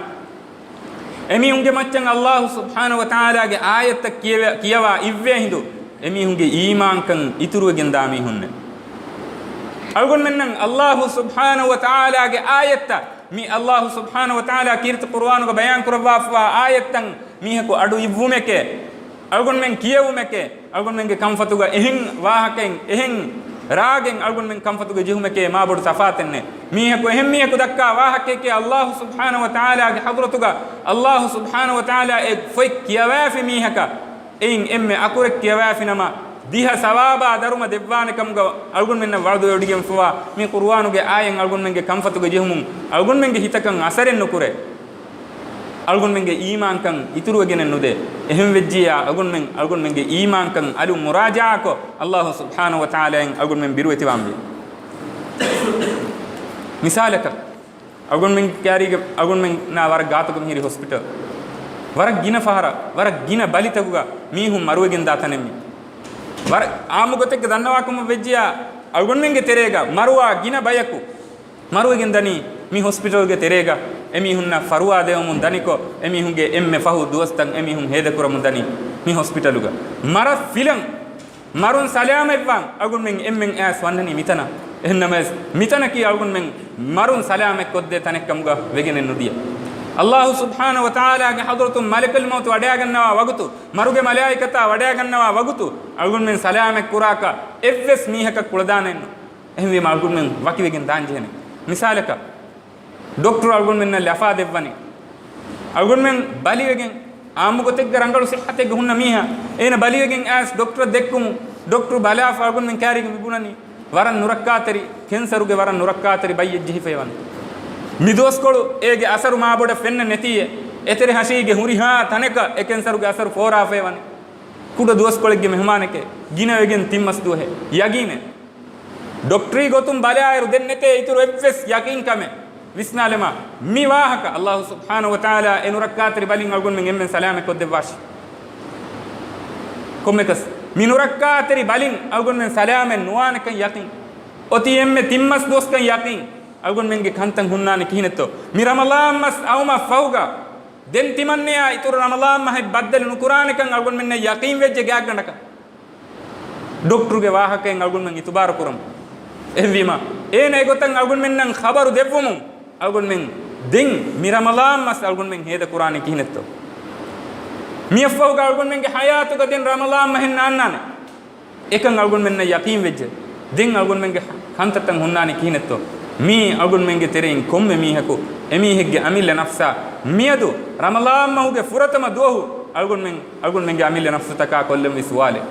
އެމީހުންގެ މައްޗަށް ﷲ ސުބްޙާނަހޫ ވަތަޢާލާގެ އާޔަތްތައް ކިޔެވެ، ކިޔަވާ އިއްވޭ ހިނދު، އެމީހުންގެ އީމާންކަން އިތުރުވެގެން ދާ މީހުންނެއް. އަޅުގަނޑުމެންނަށް ﷲ ސުބްޙާނަހޫ ވަތަޢާލާގެ އާޔަތްތައް، މި ﷲ ސުބްޙާނަހޫ ވަތަޢާލާ ކީރިތި ޤުރުއާނުގަ ބަޔާން ކުރައްވާފަވާ އާޔަތްތައް މީހަކު އަޑު އިއްވުމެކޭ، އަޅުގަނޑުމެން ކިޔެވުމެކޭ، އަޅުގަނޑުމެންގެ ކަންފަތުގަ އެހެން ވާހަކައެއް، އެހެން ރާގެއް އަޅުގަނޑުމެން ކަންފަތުގަ ޖެހުމެކޭ މާބޮޑު ތަފާތެއްނެއް. މީހަކު އެހެން މީހަކު ދައްކާ ވާހަކައެކޭ ﷲ ސުބްޙާނަހޫ ވަތަޢާލާގެ ޙަޟްރަތުގަ ﷲ ސުބްޙާނަހޫ ވަތަޢާލާ އެ ފޮތް ކިޔަވައިފި މީހަކަށް އެއިން އެންމެ އަކުރެއް ކިޔަވައިފިނަމަ، ދިހަ ސަވާބާ ދަރުމަ ދެއްވާނެ ކަމުގަ އަޅުގަނޑުމެންނަށް ވަޢުދުވެވޮޑިގެންފަވާ މި ޤުރުއާނުގެ އާޔަތް އަޅުގަނޑުމެންގެ ކަންފަތުގަ ޖެހުމުން އަޅުގަނޑުމެންގެ ހިތަކަށް އަސަރެއް ނުކުރޭ. އަޅުގަނޑުމެންގެ އީމާންކަން އިތުރުވެގެނެއް ނުދޭ. އެހެން ވެއްޖިއްޔާ އަޅުގަނޑުމެން އަޅުގަނޑުމެންގެ އީމާންކަން އަލުން މުރާޖަޢާކޮށް، ﷲ ސުބްޙާނަހޫ ވަތަޢާލާއިން އަޅުގަނޑުމެން ބިރުވެތިވާންވީ. މިސާލަކަށް، އަޅުގަނޑުމެން ކައިރީގެ އަޅުގަނޑުމެންނާ ވަރަށް ގާތަކުން ހިރި ހޮސްޕިޓަލް. ވަރަށް ގިނަ ފަހަރަށް، ވަރަށް ގިނަ ބަލިތަކުގަ މީހުން މަރުވެގެންދާ ތަނެއް މީ. ވަރަށް އާއްމު ގޮތެއްގަ ދަންނަވާކަމަށް ވެއްޖިއްޔާ، އަޅުގަނޑުމެންގެ ތެރޭގަ މަރުވާ ގިނަ ބަޔަކު މަރުވެގެން ދަނީ މި ހޮސްޕިޓަލްގެ ތެރޭގަ. އެމީހުންނަށް ފަރުވާ ދެވެމުން ދަނިކޮށް، އެމީހުންގެ އެންމެ ފަހު ދުވަސްތައް އެމީހުން ހޭދަކުރަމުން ދަނީ މި ހޮސްޕިޓަލުގަ. މަރަށް ފިލަން މަރުން ސަލާމަތްވާން އަޅުގަނޑުމެން އެންމެން އައިސް ވަންނަނީ މިތަނަށް. އެހެންނަމަވެސް، މިތަނަކީ އަޅުގަނޑުމެން މަރުން ސަލާމަތް ކޮށްދޭ ތަނެއްކަމުގަ ވެގެނެއް ނުދިޔަ. ﷲ ސުބްޙާނަހޫ ވަތަޢާލާގެ ޙަޟްރަތުން މަލަކަލް މައުތު ވަޑައިގަންނަވާ ވަގުތު، މަރުގެ މަލާއިކަތާ ވަޑައިގަންނަވާ ވަގުތު، އަޅުގަނޑުމެން ސަލާމަތް ކުރާކަށް އެއްވެސް މީހަކަށް ކުޅަދާނައެއްނު. އެހެންވީމަ އަޅުގަނޑުމެން ވަކިވެގެން ދާންޖެހޭނެ. މިސާލަކަށް، ޑޮކްޓަރު އަޅުގަނޑުމެންނަށް ލަފާ ދެއްވަނީ. އަޅުގަނޑުމެން ބަލިވެގެން، އާއްމު ގޮތެއްގަ ރަނގަޅު ޞިއްޙަތެއްގަ ހުންނަ މީހާ، އޭނަ ބަލިވެގެން އައިސް ޑޮކްޓަރަށް ދެއްކުމުން، ޑޮކްޓަރު ބަލާފަ އަޅުގަނޑުމެން ކައިރީގަ މިބުނަނީ، ވަރަށް ނުރައްކާތެރި، ކެންސަރުގެ ވަރަށް ނުރައްކާތެރި ބައްޔެއް ޖެހިފައިވަނީ. މި ދުވަސްކޮޅު އޭގެ އަސަރު މާބޮޑަށް ފެންނަން ނެތީއޭ. އެތެރެ ހަށީގެ ހުރިހާ ތަނެކަށް އެ ކެންސަރުގެ އަސަރު ފޯރާފައިވަނީ. ކުޑަ ދުވަސްކޮޅެއްގެ މެހުމާނެކޭ، ގިނަވެގެން ތިން މަސް ދުވަހެއް. ޔަގީނެއް. ޑޮކްޓަރީ ގޮތުން ބަލާއިރު ދެން ނެތޭ އިތުރު އެއްވެސް ޔަޤީންކަމެއް. ވިސްނާލަމާ، މި ވާހަކަ ﷲ ސުބްޙާނަހޫ ވަތަޢާލާ އެ ނުރައްކާތެރި ބަލިން އަޅުގަނޑުމެން އެންމެން ސަލާމަތް ކޮށްދެއްވާށި. ކޮންމެކަސް، މި ނުރައްކާތެރި ބަލިން އަޅުގަނޑުމެން ސަލާމަތް ނުވާނެކަން ޔަޤީން. އޮތީ އެންމެ ތިން މަސް ދުވަސްކަން ޔަޤީން. އަޅުގަނޑުމެންގެ ކަންތައް ހުންނާނެ ކިހިނެއްތޯ؟ މި ރަމަޟާން މަސް އައުމަށް ފަހުގަ ދެން ތިމަންނަޔާ އިތުރު ރަމަޟާން މަހެއް ބައްދަލު ނުކުރާނެކަން އަޅުގަނޑުމެންނަށް ޔަޤީން ވެއްޖެ ގާތްގަނޑަކަށް. ޑޮކްޓަރުގެ ވާހަކައިން އަޅުގަނޑުމެން އިތުބާރު ކުރަމު. އެހެންވީމަ، އޭނަ އެގޮތަށް އަޅުގަނޑުމެންނަށް ޚަބަރު ދެއްވުމުން، އަޅުގަނޑުމެން ދެން މި ރަމަޟާން މަސް އަޅުގަނޑުމެން ހޭދަ ކުރާނީ ކިހިނެއްތޯ؟ މިއަށްފަހުގަ އަޅުގަނޑުމެންގެ ޙަޔާތުގަ ދެން ރަމަޟާން މަހެއް ނާންނާނެ. އެކަން އަޅުގަނޑުމެންނަށް ޔަޤީން ވެއްޖެ. ދެން އަޅުގަނޑުމެންގެ ކަންތައްތައް ހުންނާނީ ކިހިނެއްތޯ؟ މީ އަޅުގަނޑުމެންގެ ތެރެއިން ކޮންމެ މީހަކު އެމީހެއްގެ އަމިއްލަ ނަފްސާ މިއަދު ރަމަޟާން މަހުގެ ފުރަތަމަ ދުވަހު އަޅުގަނޑުމެން، އަޅުގަނޑުމެންގެ އަމިއްލަ ނަފްސުތަކާ ކޮށްލަންވީ ސުވާލެއް.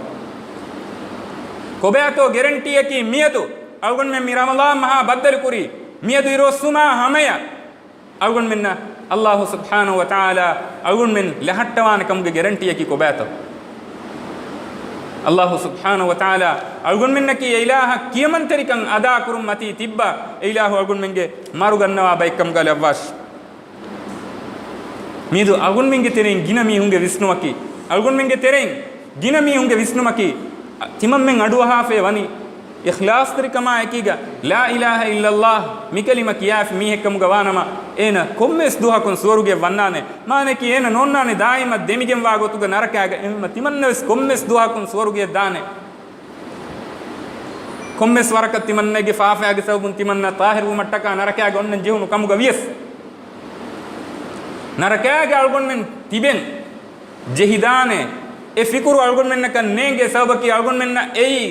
ކޮބާތޯ ގެރެންޓީއަކީ މިއަދު އަޅުގަނޑުމެން މި ރަމަޟާން މަހާ ބައްދަލުކުރީ؟ މިއަދު އިރުއޮއްސުމާ ހަމަޔަށް އަޅުގަނޑުމެންނަށް ﷲ ސުބްޙާނަހޫ ވަތަޢާލާ އަޅުގަނޑުމެން ލަހައްޓަވާނެ ކަމުގެ ގެރަންޓީއަކީ ކޮބާތޯ؟ ﷲ ސުބްޙާނަހޫ ވަތަޢާލާ އަޅުގަނޑުމެންނަކީ އެ އިލާހަށް ކިޔަމަންތެރިކަން އަދާކުރުން މަތީ ތިއްބާ، އެ އިލާހު އަޅުގަނޑުމެންގެ މަރު ގަންނަވާ ބައެއްކަމުގަ ލައްވާށި. މިއަދު އަޅުގަނޑުމެންގެ ތެރެއިން ގިނަ މީހުންގެ ވިސްނުމަކީ، އަޅުގަނޑުމެންގެ ތެރެއިން ގިނަ މީހުންގެ ވިސްނުމަކީ، ތިމަންމެން އަޑުއަހާފައި ވަނީ، އިޚްލާޞްތެރިކަމާ އެކީގަ، ލާ އިލާހަ އިއްލައްލާހް މިކަލިމަ ކިޔާފި މީހެއްކަމުގަ ވާނަމަ، އޭނަ ކޮންމެސް ދުވަހަކުން ސުވަރުގެއަށް ވަންނާނެ. މާނައަކީ އޭނަ ނޯންނާނެ ދާއިމަށް ދެމިގެންވާ ގޮތުގަ ނަރަކާގަ. އެހެންވީމަ ތިމަންނަވެސް ކޮންމެސް ދުވަހަކުން ސުވަރުގެއަށް ދާނެ. ކޮންމެސް ވަރަކަށް ތިމަންނަގެ ފާފައިގެ ސަބަބުން ތިމަންނަ ޠާހިރުވުމަށްޓަކާ ނަރަކާގަ އޮންނަން ޖެހުނު ކަމުގަ ވިޔަސް، ނަރަކާގަ އަޅުގަނޑުމެން ތިބެން ޖެހިދާނެ. އެ ފިކުރު އަޅުގަނޑުމެންނަކަށް ނޭނގޭ. ސަބަބަކީ އަޅުގަނޑުމެންނަށް އެއީ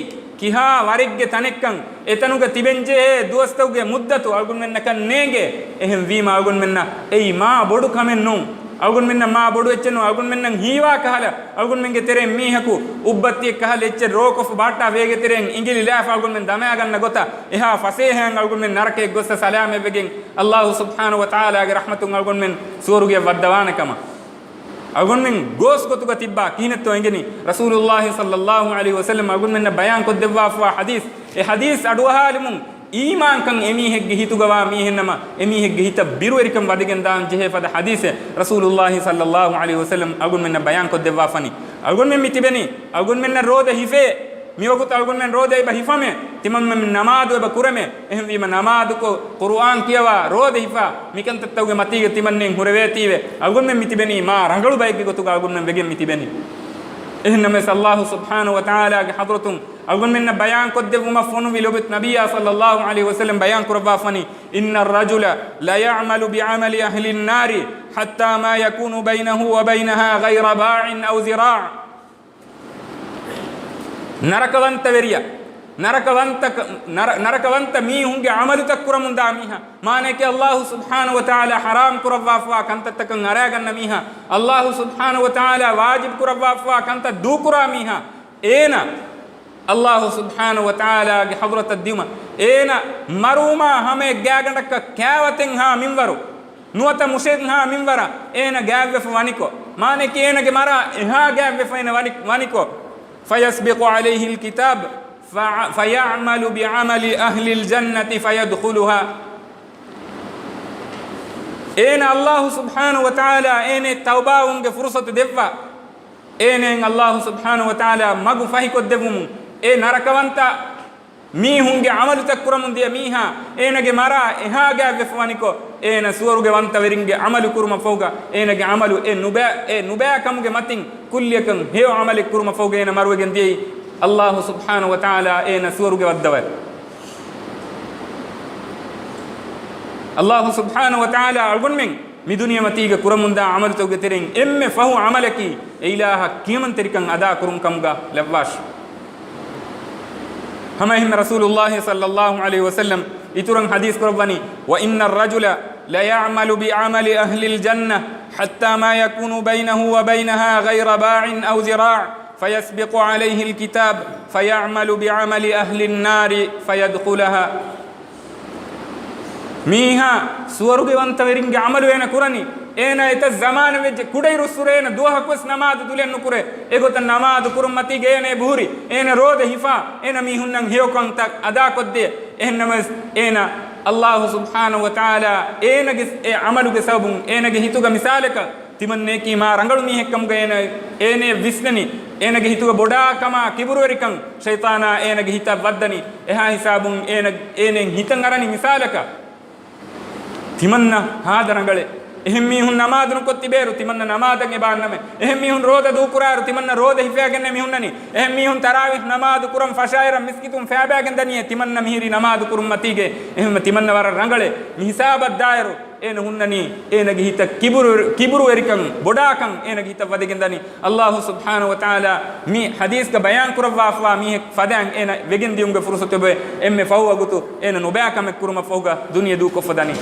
ކިހާ ވަރެއްގެ ތަނެއްކަން، އެތަނުގަ ތިބެންޖެހޭ ދުވަސްތަކުގެ މުއްދަތު އަޅުގަނޑުމެންނަކަށް ނޭނގޭ. އެހެންވީމަ އަޅުގަނޑުމެންނަށް އެއީ މާ ބޮޑު ކަމެއް ނޫން. އަޅުގަނޑުމެންނަށް މާ ބޮޑު އެއްޗެއް ނޫން. އަޅުގަނޑުމެންނަށް ހީވާ ކަހަލަ، އަޅުގަނޑުމެންގެ ތެރެއިން މީހަކު އުއްބައްތިއެއް ކަހަލަ އެއްޗެއް ރޯކޮށްފަ ބާއްޓާ ވޭގެ ތެރެއިން އިނގިލި ލާފަ އަޅުގަނޑުމެން ދަމާގަންނަ ގޮތަށް، އެހާ ފަސޭހައިން އަޅުގަނޑުމެން ނަރަކައަށް ގޮއްސަ ސަލާމަތްވެގެން، ﷲ ސުބްޙާނަހޫ ވަތަޢާލާގެ ރަޙްމަތުން އަޅުގަނޑުމެން ސުވަރުގެއަށް ވައްދަވާނެ ކަމަށް. އަޅުގަނޑުމެން ގޯސް ގޮތުގަ ތިއްބާ ކިހިނެއްތޯ އެނގެނީ؟ ރަސޫލުﷲ ޞައްލަﷲު ޢަލައިހި ވަސައްލަމް އަޅުގަނޑުމެންނަށް ބަޔާން ކޮށްދެއްވާފަވާ ޙަދީޘް. އެ ޙަދީޘް އަޑުއަހާލުމުން އީމާންކަން އެމީހެއްގެ ހިތުގަވާ މީހެއްނަމަ، އެމީހެއްގެ ހިތަށް ބިރުވެރިކަން ވަދެގެން ދާން ޖެހޭ ފަދަ ޙަދީޘެއް ރަސޫލުﷲ ޞައްލަﷲު ޢަލައިހި ވަސައްލަމް އަޅުގަނޑުމެންނަށް ބަޔާން ކޮށްދެއްވާފަނި. އަޅުގަނޑުމެން މި ތިބެނީ، އަޅުގަނޑުމެންނަށް ރޯދަ ހިފޭ، މިވަގުތު އަޅުގަނޑުމެން ރޯދަ އެބަ ހިފަމޭ، ތިމަންމެން ނަމާދު އެބަ ކުރަމޭ. އެހެންވީމަ ނަމާދުކޮށް، ޤުރުއާން ކިޔަވާ، ރޯދަ ހިފާ، މިކަންތައްތަކުގެ މަތީގަ ތިމަންނެން ހުރެވޭތީވެ. އަޅުގަނޑުމެން މި ތިބެނީ މާ ރަނގަޅު ބައެއްގެ ގޮތުގަ އަޅުގަނޑުމެން ވެގެން މި ތިބެނީ. އެހެންނަމަވެސް ﷲ ސުބްޙާނަހޫ ވަތަޢާލާގެ ޙަޟްރަތުން އަޅުގަނޑުމެންނަށް ބަޔާން ކޮށްދެއްވުމަށް ފޮނުވި ލޮބުވެތި ނަބިއްޔާ ޞައްލަﷲު ޢަލައިހި ވަސައްލަމް ބަޔާން ކުރައްވާފަނީ، إن الرجل ليعمل بعمل أهل النار حتى ما يكون بينه وبينها غير باع أو ذراع. ނަރަކަވަންތަވެރިޔާ، ނަރަކަވަންތަ، ނަރަ-، ނަރަކަވަންތަ މީހުންގެ ޢަމަލުތައް ކުރަމުންދާ މީހާ، މާނައަކީ ﷲ ސުބްޙާނަހޫ ވަތަޢާލާ ޙަރާމް ކުރައްވާފަވާ ކަންތައްތަކަށް އަރާގަންނަ މީހާ، ﷲ ސުބްޙާނަހޫ ވަތަޢާލާ ވާޖިބް ކުރައްވާފަވާ ކަންތައް ދޫކުރާ މީހާ، އޭނަ ﷲ ސުބްޙާނަހޫ ވަތަޢާލާގެ ޙަޟްރަތަށް ދިއުމަށް، އޭނަ މަރުވުމާ ހަމައަށް ގާތްގަނޑަކަށް ކާވަތެއްހާ މިންވަރު، ނުވަތަ މުށެއްހާ މިންވަރަށް އޭނަ ގާތްވެފަ ވަނިކޮށް، މާނައަކީ އޭނަގެ މަރާ އެހާ ގާތްވެފަ އޭނަ ވަނި-، ވަނިކޮށް، فيسبق عليه الكتاب ف-، فيعمل بعمل أهل الجنة فيدخلها. އޭނަ ﷲ ސުބްޙާނަހޫ ވަތަޢާލާ އޭނަ ތައުބާވުމުގެ ފުރުޞަތު ދެއްވާ، އޭނައަށް ﷲ ސުބްޙާނަހޫ ވަތަޢާލާ މަގު ފަހިކޮށްދެއްވުމުން، އެ ނަރަކަވަންތަ މީހުންގެ ޢަމަލުތައް ކުރަމުން ދިޔަ މީހާ، އޭނަގެ މަރާ އެހާ ގާތްވެފަ ވަނިކޮށް، އޭނަ ސުވަރުގެ ވަންތަވެރިންގެ ޢަމަލު ކުރުމަށްފަހުގަ، އޭނަގެ ޢަމަލު އެ ނުބައި، އެ ނުބައި ކަމުގެ މަތިން ކުއްލިއަކަށް ހެޔޮ ޢަމަލެއް ކުރުމަށްފަހުގަ އޭނަ މަރުވެގެން ދިޔައީ، ﷲ ސުބްޙާނަހޫ ވަތަޢާލާ އޭނަ ސުވަރުގެ ވައްދަވައި. ﷲ ސުބްޙާނަހޫ ވަތަޢާލާ އަޅުގަނޑުމެން މި ދުނިޔެމަތީގަ ކުރަމުންދާ ޢަމަލުތަކުގެ ތެރެއިން އެންމެ ފަހު ޢަމަލަކީ، އެ އިލާހަށް ކިޔަމަންތެރިކަން އަދާކުރުން ކަމުގަ ލައްވާށި. ހަމައެހެންމެ ރަސޫލުﷲ ޞައްލަﷲު ޢަލައިހި ވަސައްލަމް އިތުރަށް ޙަދީޘް ކުރައްވަނީ، وإن الرجل ليعمل بعمل أهل الجنة حتى ما يكون بينه وبينها غير باع أو ذراع فيسبق عليه الكتاب فيعمل بعمل أهل النار فيدخلها. މީހާ ސުވަރުގެ ވަންތަވެރިންގެ ޢަމަލު އޭނަ ކުރަނީ، އޭނަ އެތައް ޒަމާނެއް ވެއްޖެ ކުޑައިރުއްސުރެ އޭނަ ދުވަހަކުވެސް ނަމާދު ދުލެއް ނުކުރޭ. އެގޮތަށް ނަމާދު ކުރުން މަތީގަ އޭނަ އެބަހުރި، އޭނަ ރޯދަ ހިފާ، އޭނަ މީހުންނަށް ހެޔޮކަންތައް އަދާކޮށްދޭ. އެހެންނަމަވެސް އޭނަ ﷲ ސުބްޙާނަހޫ ވަތަޢާލާ އޭނަގެ އެ ޢަމަލުގެ ސަބަބުން އޭނަގެ ހިތުގަ މިސާލަކަށް ތިމަންނައަކީ މާ ރަނގަޅު މީހެއްކަމުގަ އޭނަ، އޭނައަށް ވިސްނެނީ. އޭނަގެ ހިތުގަ ބޮޑާ ކަމާ ކިބުރުވެރިކަން ޝައިޠާނާ އޭނަގެ ހިތަށް ވައްދަނީ. އެހާ ހިސާބުން އޭނަ، އޭނައަށް ހިތަށް އަރަނީ މިސާލަކަށް ތިމަންނަ ހާދަ ރަނގަޅޭ. އެހެން މީހުން ނަމާދު ނުކޮށް ތިބޭއިރު ތިމަންނަ ނަމާދަށް އެބަ އަންނަމޭ. އެހެން މީހުން ރޯދަ ދޫކުރާއިރު ތިމަންނަ ރޯދަ ހިފައިގެންނޭ މި ހުންނަނީ. އެހެން މީހުން ތަރާވީޙް ނަމާދު ކުރަން ފަށާއިރަށް މިސްކިތުން ފައިބައިގެން ދަނީ. އެ ތިމަންނަ މިހިރީ ނަމާދު ކުރުން މަތީގައި. އެހެންވެ ތިމަންނަ ވަރަށް ރަނގަޅޭ. މި ހިސާބަށް ދާއިރު އޭނަ ހުންނަނީ އޭނަގެ ހިތަށް ކިބުރު، ކިބުރުވެރިކަން، ބޮޑާކަން އޭނަގެ ހިތަށް ވަދެގެން ދަނީ. ﷲ ސުބްޙާނަހޫ ވަތަޢާލާ މި ޙަދީޘްގަ ބަޔާން ކުރައްވާފަވާ މީހެއް ފަދައިން އޭނަ ވެގެން ދިޔުމުގެ ފުރުޞަތު އެބައޮތް. އެންމެ ފަހު ވަގުތު އޭނަ ނުބައި ކަމެއް ކުރުމަށްފަހުގަ ދުނިޔެ ދޫކޮށްފަ ދަނީ.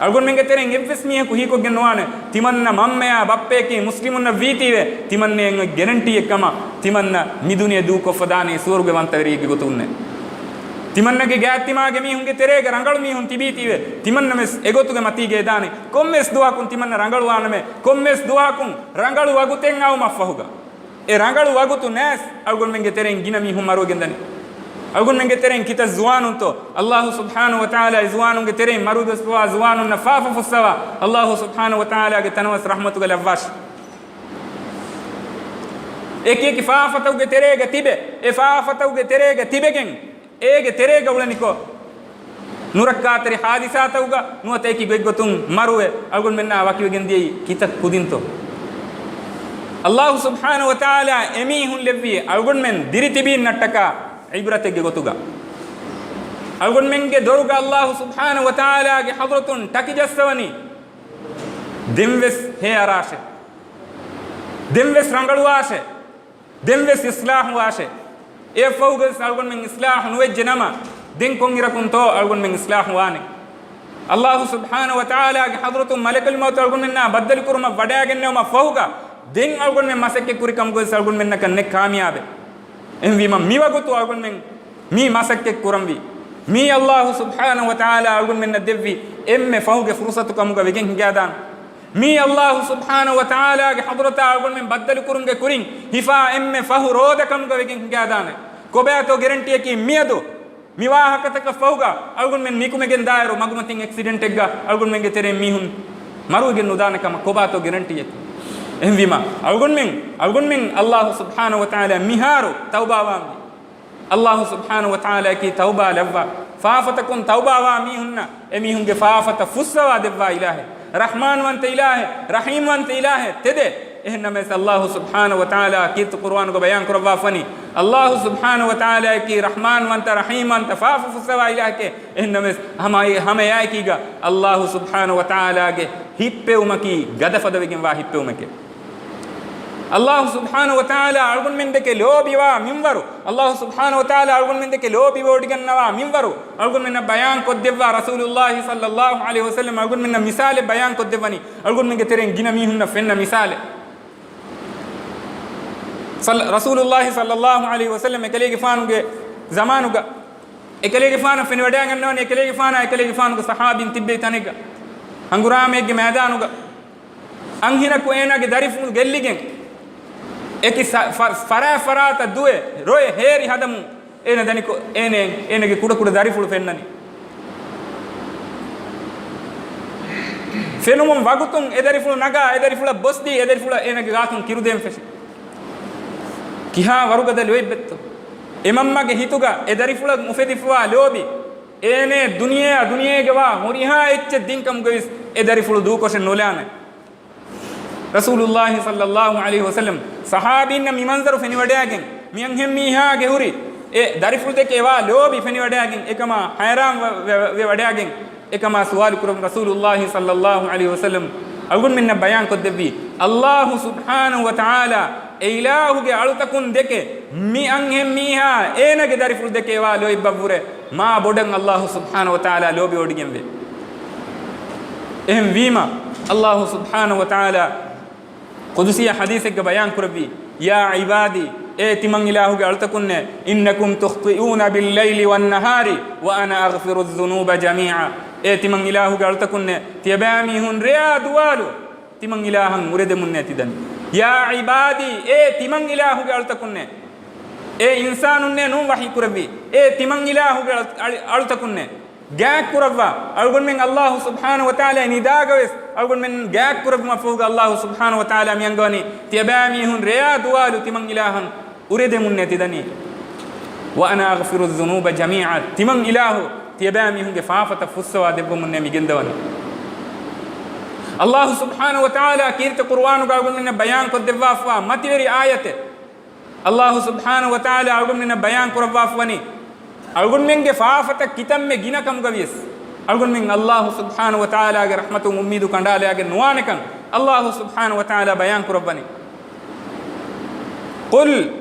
އަޅުގަނޑުމެންގެ ތެރެއިން އެއްވެސް މީހަކު ހީކޮށްގެން ނުވާނެ، ތިމަންނަ މަންމަޔާ ބައްޕަޔަކީ މުސްލިމުންނަށް ވީތީވެ، ތިމަންނައަށް ގެރެންޓީއެއް ކަމަށް ތިމަންނަ މި ދުނިޔެ ދޫކޮށްފަ ދާނީ ސުވަރުގެ ވަންތަވެރިއެއްގެ ގޮތުންނޭ. ތިމަންނަގެ ގާތްތިމާގެ މީހުންގެ ތެރޭގަ ރަނގަޅު މީހުން ތިބީތީވެ، ތިމަންނަވެސް އެގޮތުގެ މަތީގަ އެދާނެ. ކޮންމެސް ދުވަހަކުން ތިމަންނަ ރަނގަޅުވާނަމޭ، ކޮންމެސް ދުވަހަކުން ރަނގަޅު ވަގުތެއް އައުމަށްފަހުގަ. އެ ރަނގަޅު ވަގުތު ނައިސް އަޅުގަނޑުމެންގެ ތެރެއިން ގިނަ މީހުން މަރުވެގެންދަނީ. އަޅުގަނޑުމެންގެ ތެރެއިން ކިތައް ޒުވާނުންތޯ؟ އައްލާހު ސުބްޙާނަހު ވަތަޢާލާ އެ ޒުވާނުންގެ ތެރެއިން މަރުވެގޮސްފަވާ ޒުވާނުންނަށް ފާފަ ފުއްސަވާ، އައްލާހު ސުބްޙާނަހު ވަތަޢާލާގެ ތަނަވަސް ރަޙްމަތުގަ ލައްވާށި. އެކި އެކި ފާފަތަކުގެ ތެރޭގަ ތިބެ، އެ ފާފަތަކުގެ ތެރޭގަ ތިބެގެން، އޭގެ ތެރޭގަ އުޅެނިކޮށް، ނުރައްކާތެރި ހާދިސާތަކުގަ ނުވަތަ އެކި ގޮތްގޮތުން މަރުވެ، އަޅުގަނޑުމެންނާ ވަކިވެގެން ދިޔައީ ކިތައް ކުދިންތޯ؟ އައްލާހު ސުބްޙާނަހު ވަތަޢާލާ އެމީހުން ލެއްވީ އަޅުގަނޑުމެން ދިރިތިބީންނަށްޓަކާ ޢިބްރަތެއްގެ ގޮތުގަ. އަޅުގަނޑުމެންގެ ދޮރުގަ އައްލާހު ސުބްޙާނަހު ވަތަޢާލާގެ ޙަޟްރަތުން ޓަކިޖައްސަވަނީ، ދެންވެސް ހޭއަރާށޭ. ދެންވެސް ރަނގަޅުވާށޭ. ދެންވެސް އިޞްލާޙުވާށޭ. އެއަށްފަހުގަވެސް އަޅުގަނޑުމެން އިޞްލާޙު ނުވެއްޖެ ނަމަ، ދެން ކޮންއިރަކުންތޯ އަޅުގަނޑުމެން އިޞްލާޙު ވާނެ؟ އައްލާހު ސުބްޙާނަހު ވަތަޢާލާގެ ޙަޟްރަތުން މަލަކުލް މައުތު އަޅުގަނޑުމެންނާ ބައްދަލުކުރުމަށް ވަޑައިގެންނެވުމަށް ފަހުގަ، ދެން އަޅުގަނޑުމެން މަސައްކަތް ކުރި ކަމުގަވެސް އަޅުގަނޑުމެންނަކަށް ނެތް ކާމިޔާބެއް. އެހެންވީމަ، މިވަގުތު އަޅުގަނޑުމެން މި މަސައްކަތް ކުރަންވީ، މީ އައްލާހު ސުބްޙާނަހު ވަތަޢާލާ އަޅުގަނޑުމެންނަށް ދެއްވި އެންމެ ފަހުގެ ފުރުޞަތު ކަމުގަ ވެގެން ހިނގާދާނެ. މީ އައްލާހު ސުބްޙާނަހު ވަތަޢާލާގެ ޙަޟްރަތާ އަޅުގަނޑުމެން ބައްދަލުކުރުމުގެ ކުރިން ހިފާ އެންމެ ފަހު ރޯދަ ކަމުގަ ވެގެން ހިނގާދާނެ. ކޮބާތޯ ގެރެންޓީއަކީ މިއަދު މި ވާހަކަތަކަށް ފަހުގަ އަޅުގަނޑުމެން ނިކުމެގެން ދާއިރު މަގުމަތިން އެކްސިޑެންޓެއްގަ އަޅުގަނޑުމެންގެ ތެރެއިން މީހުން މަރުވެގެން ނުދާނެ ކަމަށް ކޮބާތޯ ގެރެންޓީއަކީ؟ އެހެންވީމަ، އަޅުގަނޑުމެން، އަޅުގަނޑުމެން އައްލާހު ސުބްޙާނަހު ވަތަޢާލާ މިހާރު ތައުބާވާންވީ. އައްލާހު ސުބްޙާނަހު ވަތަޢާލާއަކީ ތައުބާ ލައްވާ، ފާފަތަކުން ތައުބާވާ މީހުންނަށް އެމީހުންގެ ފާފަތައް ފުއްސަވާ ދެއްވާ އިލާހެއް، ރަޙްމާންވަންތަ އިލާހެއް، ރަޙީމްވަންތަ އިލާހެއް ތެދެއް. އެހެންނަމަވެސް އައްލާހު ސުބްޙާނަހު ވަތަޢާލާ ކީރިތި ޤުރުއާނުގަ ބަޔާން ކުރައްވާފަނީ، އައްލާހު ސުބްޙާނަހު ވަތަޢާލާއަކީ ރަޙްމާންވަންތަ، ރަޙީމްވަންތަ، ފާފަ ފުއްސަވާ އިލާހެކޭ. އެހެންނަމަވެސް ހަމަ، ހަމައެއާއެކީގަ އައްލާހު ސުބްޙާނަހު ވަތަޢާލާގެ ހިއްޕެވުމަކީ ގަދަފަދަވެގެންވާ ހިއްޕެވުމެކޭ. އައްލާހު ސުބްޙާނަހު ވަތަޢާލާ އަޅުގަނޑުމެންދެކެ ލޯބިވާ މިންވަރު، އައްލާހު ސުބްޙާނަހު ވަތަޢާލާ އަޅުގަނޑުމެންދެކެ ލޯބިވޮޑިގަންނަވާ މިންވަރު، އަޅުގަނޑުމެންނަށް ބަޔާން ކޮށްދެއްވާ ރަސޫލުއްލާހި ޞައްލައްލާހު ޢަލައިހި ވަސައްލަމް އަޅުގަނޑުމެންނަށް މިސާލެއް ބަޔާން ކޮށްދެއްވަނީ، އަޅުގަނޑުމެންގެ ތެރެއިން ގިނަ މީހުންނަށް ފެންނަ މިސާލެއް. ޞައްލަ-، ރަސޫލުއްލާހި ޞައްލައްލާހު ޢަލައިހި ވަސައްލަމް އެކަލޭގެފާނުގެ ޒަމާނުގަ، އެކަލޭގެފާނަށް ފެނިވަޑައިގަންނަވަނީ، އެކަލޭގެފާނާ އެކަލޭގެފާނުގެ ޞަޙާބީން ތިއްބެވި ތަނެއްގަ، ހަނގުރާމައެއްގެ މައިދާނުގަ، އަންހެނަކު އޭނާގެ ދަރިފުޅު ގެއްލިގެން، އެކި ސަ-، ފަ-، ފަރާތް ފަރާތަށް ދުވެ، ރޮއެ ހޭރި ހަދަމުން އޭނަ ދަނިކޮށް، އޭނަ، އޭނަގެ ކުޑަކުޑަ ދަރިފުޅު ފެންނަނީ. ފެނުމުން ވަގުތުން އެ ދަރިފުޅު ނަގާ، އެ ދަރިފުޅަށް ބޮސްދީ، އެ ދަރިފުޅަށް އޭނަގެ ގާތުން ކިރުދޭން ފެށި. ކިހާ ވަރުގަދަ ލޯތްބެއްތޯ؟ އެމަންމަގެ ހިތުގަ އެ ދަރިފުޅަށް އުފެދިފަވާ ލޯބި، އޭނަ ދުނިޔެއާ ދުނިޔޭގަވާ ހުރިހާ އެއްޗެއް ދިންކަމުގަވެސް އެ ދަރިފުޅު ދޫކޮށެއް ނުލާނެ. ރަސޫލުއްލާހި ޞައްލައްލާހު ޢަލައިހި ވަސައްލަމް ޞަޙާބީންނަށް މި މަންޒަރު ފެނިވަޑައިގެން، މި އަންހެންމީހާގެ ހުރި އެ ދަރިފުޅުދެކެ އެވާ ލޯބި ފެނިވަޑައިގެން، އެކަމާ ހައިރާން ވެ، ވެ، ވެވަޑައިގެން، އެކަމާ ސުވާލު ކުރަމުން ރަސޫލުއްލާހި ޞައްލައްލާހު ޢަލައިހި ވަސައްލަމް އަޅުގަނޑުމެންނަށް ބަޔާން ކޮށްދެއްވީ، އައްލާހު ސުބްޙާނަހު ވަތަޢާލާ އެ އިލާހުގެ އަޅުތަކުން ދެކެ މި އަންހެންމީހާ އޭނަގެ ދަރިފުޅުދެކެ އެވާ ލޯތްބަށްވުރެ މާ ބޮޑަށް އައްލާހު ސުބްޙާނަހު ވަތަޢާލާ ލޯބިވޮޑިގެންވޭ. އެހެންވީމަ، އައްލާހު ސުބްޙާނަހު ވަތަޢާލާ ޤުދުސީ ޙަދީޘެއްގަ ބަޔާން ކުރެއްވީ، يا عبادي، އޭ ތިމަން އިލާހުގެ އަޅުތަކުންނޭ، إنكم تخطئون بالليل والنهار وأنا أغفر الذنوب جميعا. އޭ ތިމަން އިލާހުގެ އަޅުތަކުންނޭ، ތިޔަބައިމީހުން ރެޔާ ދުވާލު ތިމަން އިލާހަށް އުރެދެމުންނޭ ތިދަނީ. يا عبادي، އޭ ތިމަން އިލާހުގެ އަޅުތަކުންނޭ، އޭ އިންސާނުންނޭ ނޫން ވަޙީ ކުރެއްވީ. އޭ ތިމަން އިލާހުގެ އަޅު-، އަޅު-، އަޅުތަކުންނޭ، ގާތް ކުރައްވާ. އަޅުގަނޑުމެން އައްލާހު ސުބްޙާނަހު ވަތަޢާލާ ނިދާގަވެސް އަޅުގަނޑުމެން ގާތް ކުރެއްވުމަށްފަހުގަ އައްލާހު ސުބްޙާނަހު ވަތަޢާލާ މި އަންގަވަނީ، ތިޔަބައިމީހުން ރެޔާ ދުވާލު ތިމަން އިލާހަށް އުރެދެމުންނޭ ތިދަނީ. وأنا أغفر الذنوب جميعا، ތިމަން އިލާހު ތިޔަބައިމީހުންގެ ފާފަތައް ފުއްސަވާ ދެއްވަމުންނޭ މި ގެންދަވަނީ. އައްލާހު ސުބްޙާނަހު ވަތަޢާލާ ކީރިތި ޤުރުއާނުގަ އަޅުގަނޑުމެންނަށް ބަޔާން ކޮށްދެއްވާފަވާ މަތިވެރި އާޔަތެއް. އައްލާހު ސުބްޙާނަހު ވަތަޢާލާ އަޅުގަނޑުމެންނަށް ބަޔާން ކުރައްވާފަވަނީ، އަޅުގަނޑުމެންގެ ފާފަތައް ކިތަންމެ ގިނަ ކަމުގަވިޔަސް، އަޅުގަނޑުމެން އައްލާހު ސުބްޙާނަހު ވަތަޢާލާގެ ރަޙްމަތުން އުއްމީދު ކަނޑާލައިގެން ނުވާނެކަން އައްލާހު ސުބްޙާނަހު ވަތަޢާލާ ބަޔާން ކުރައްވަނީ. قل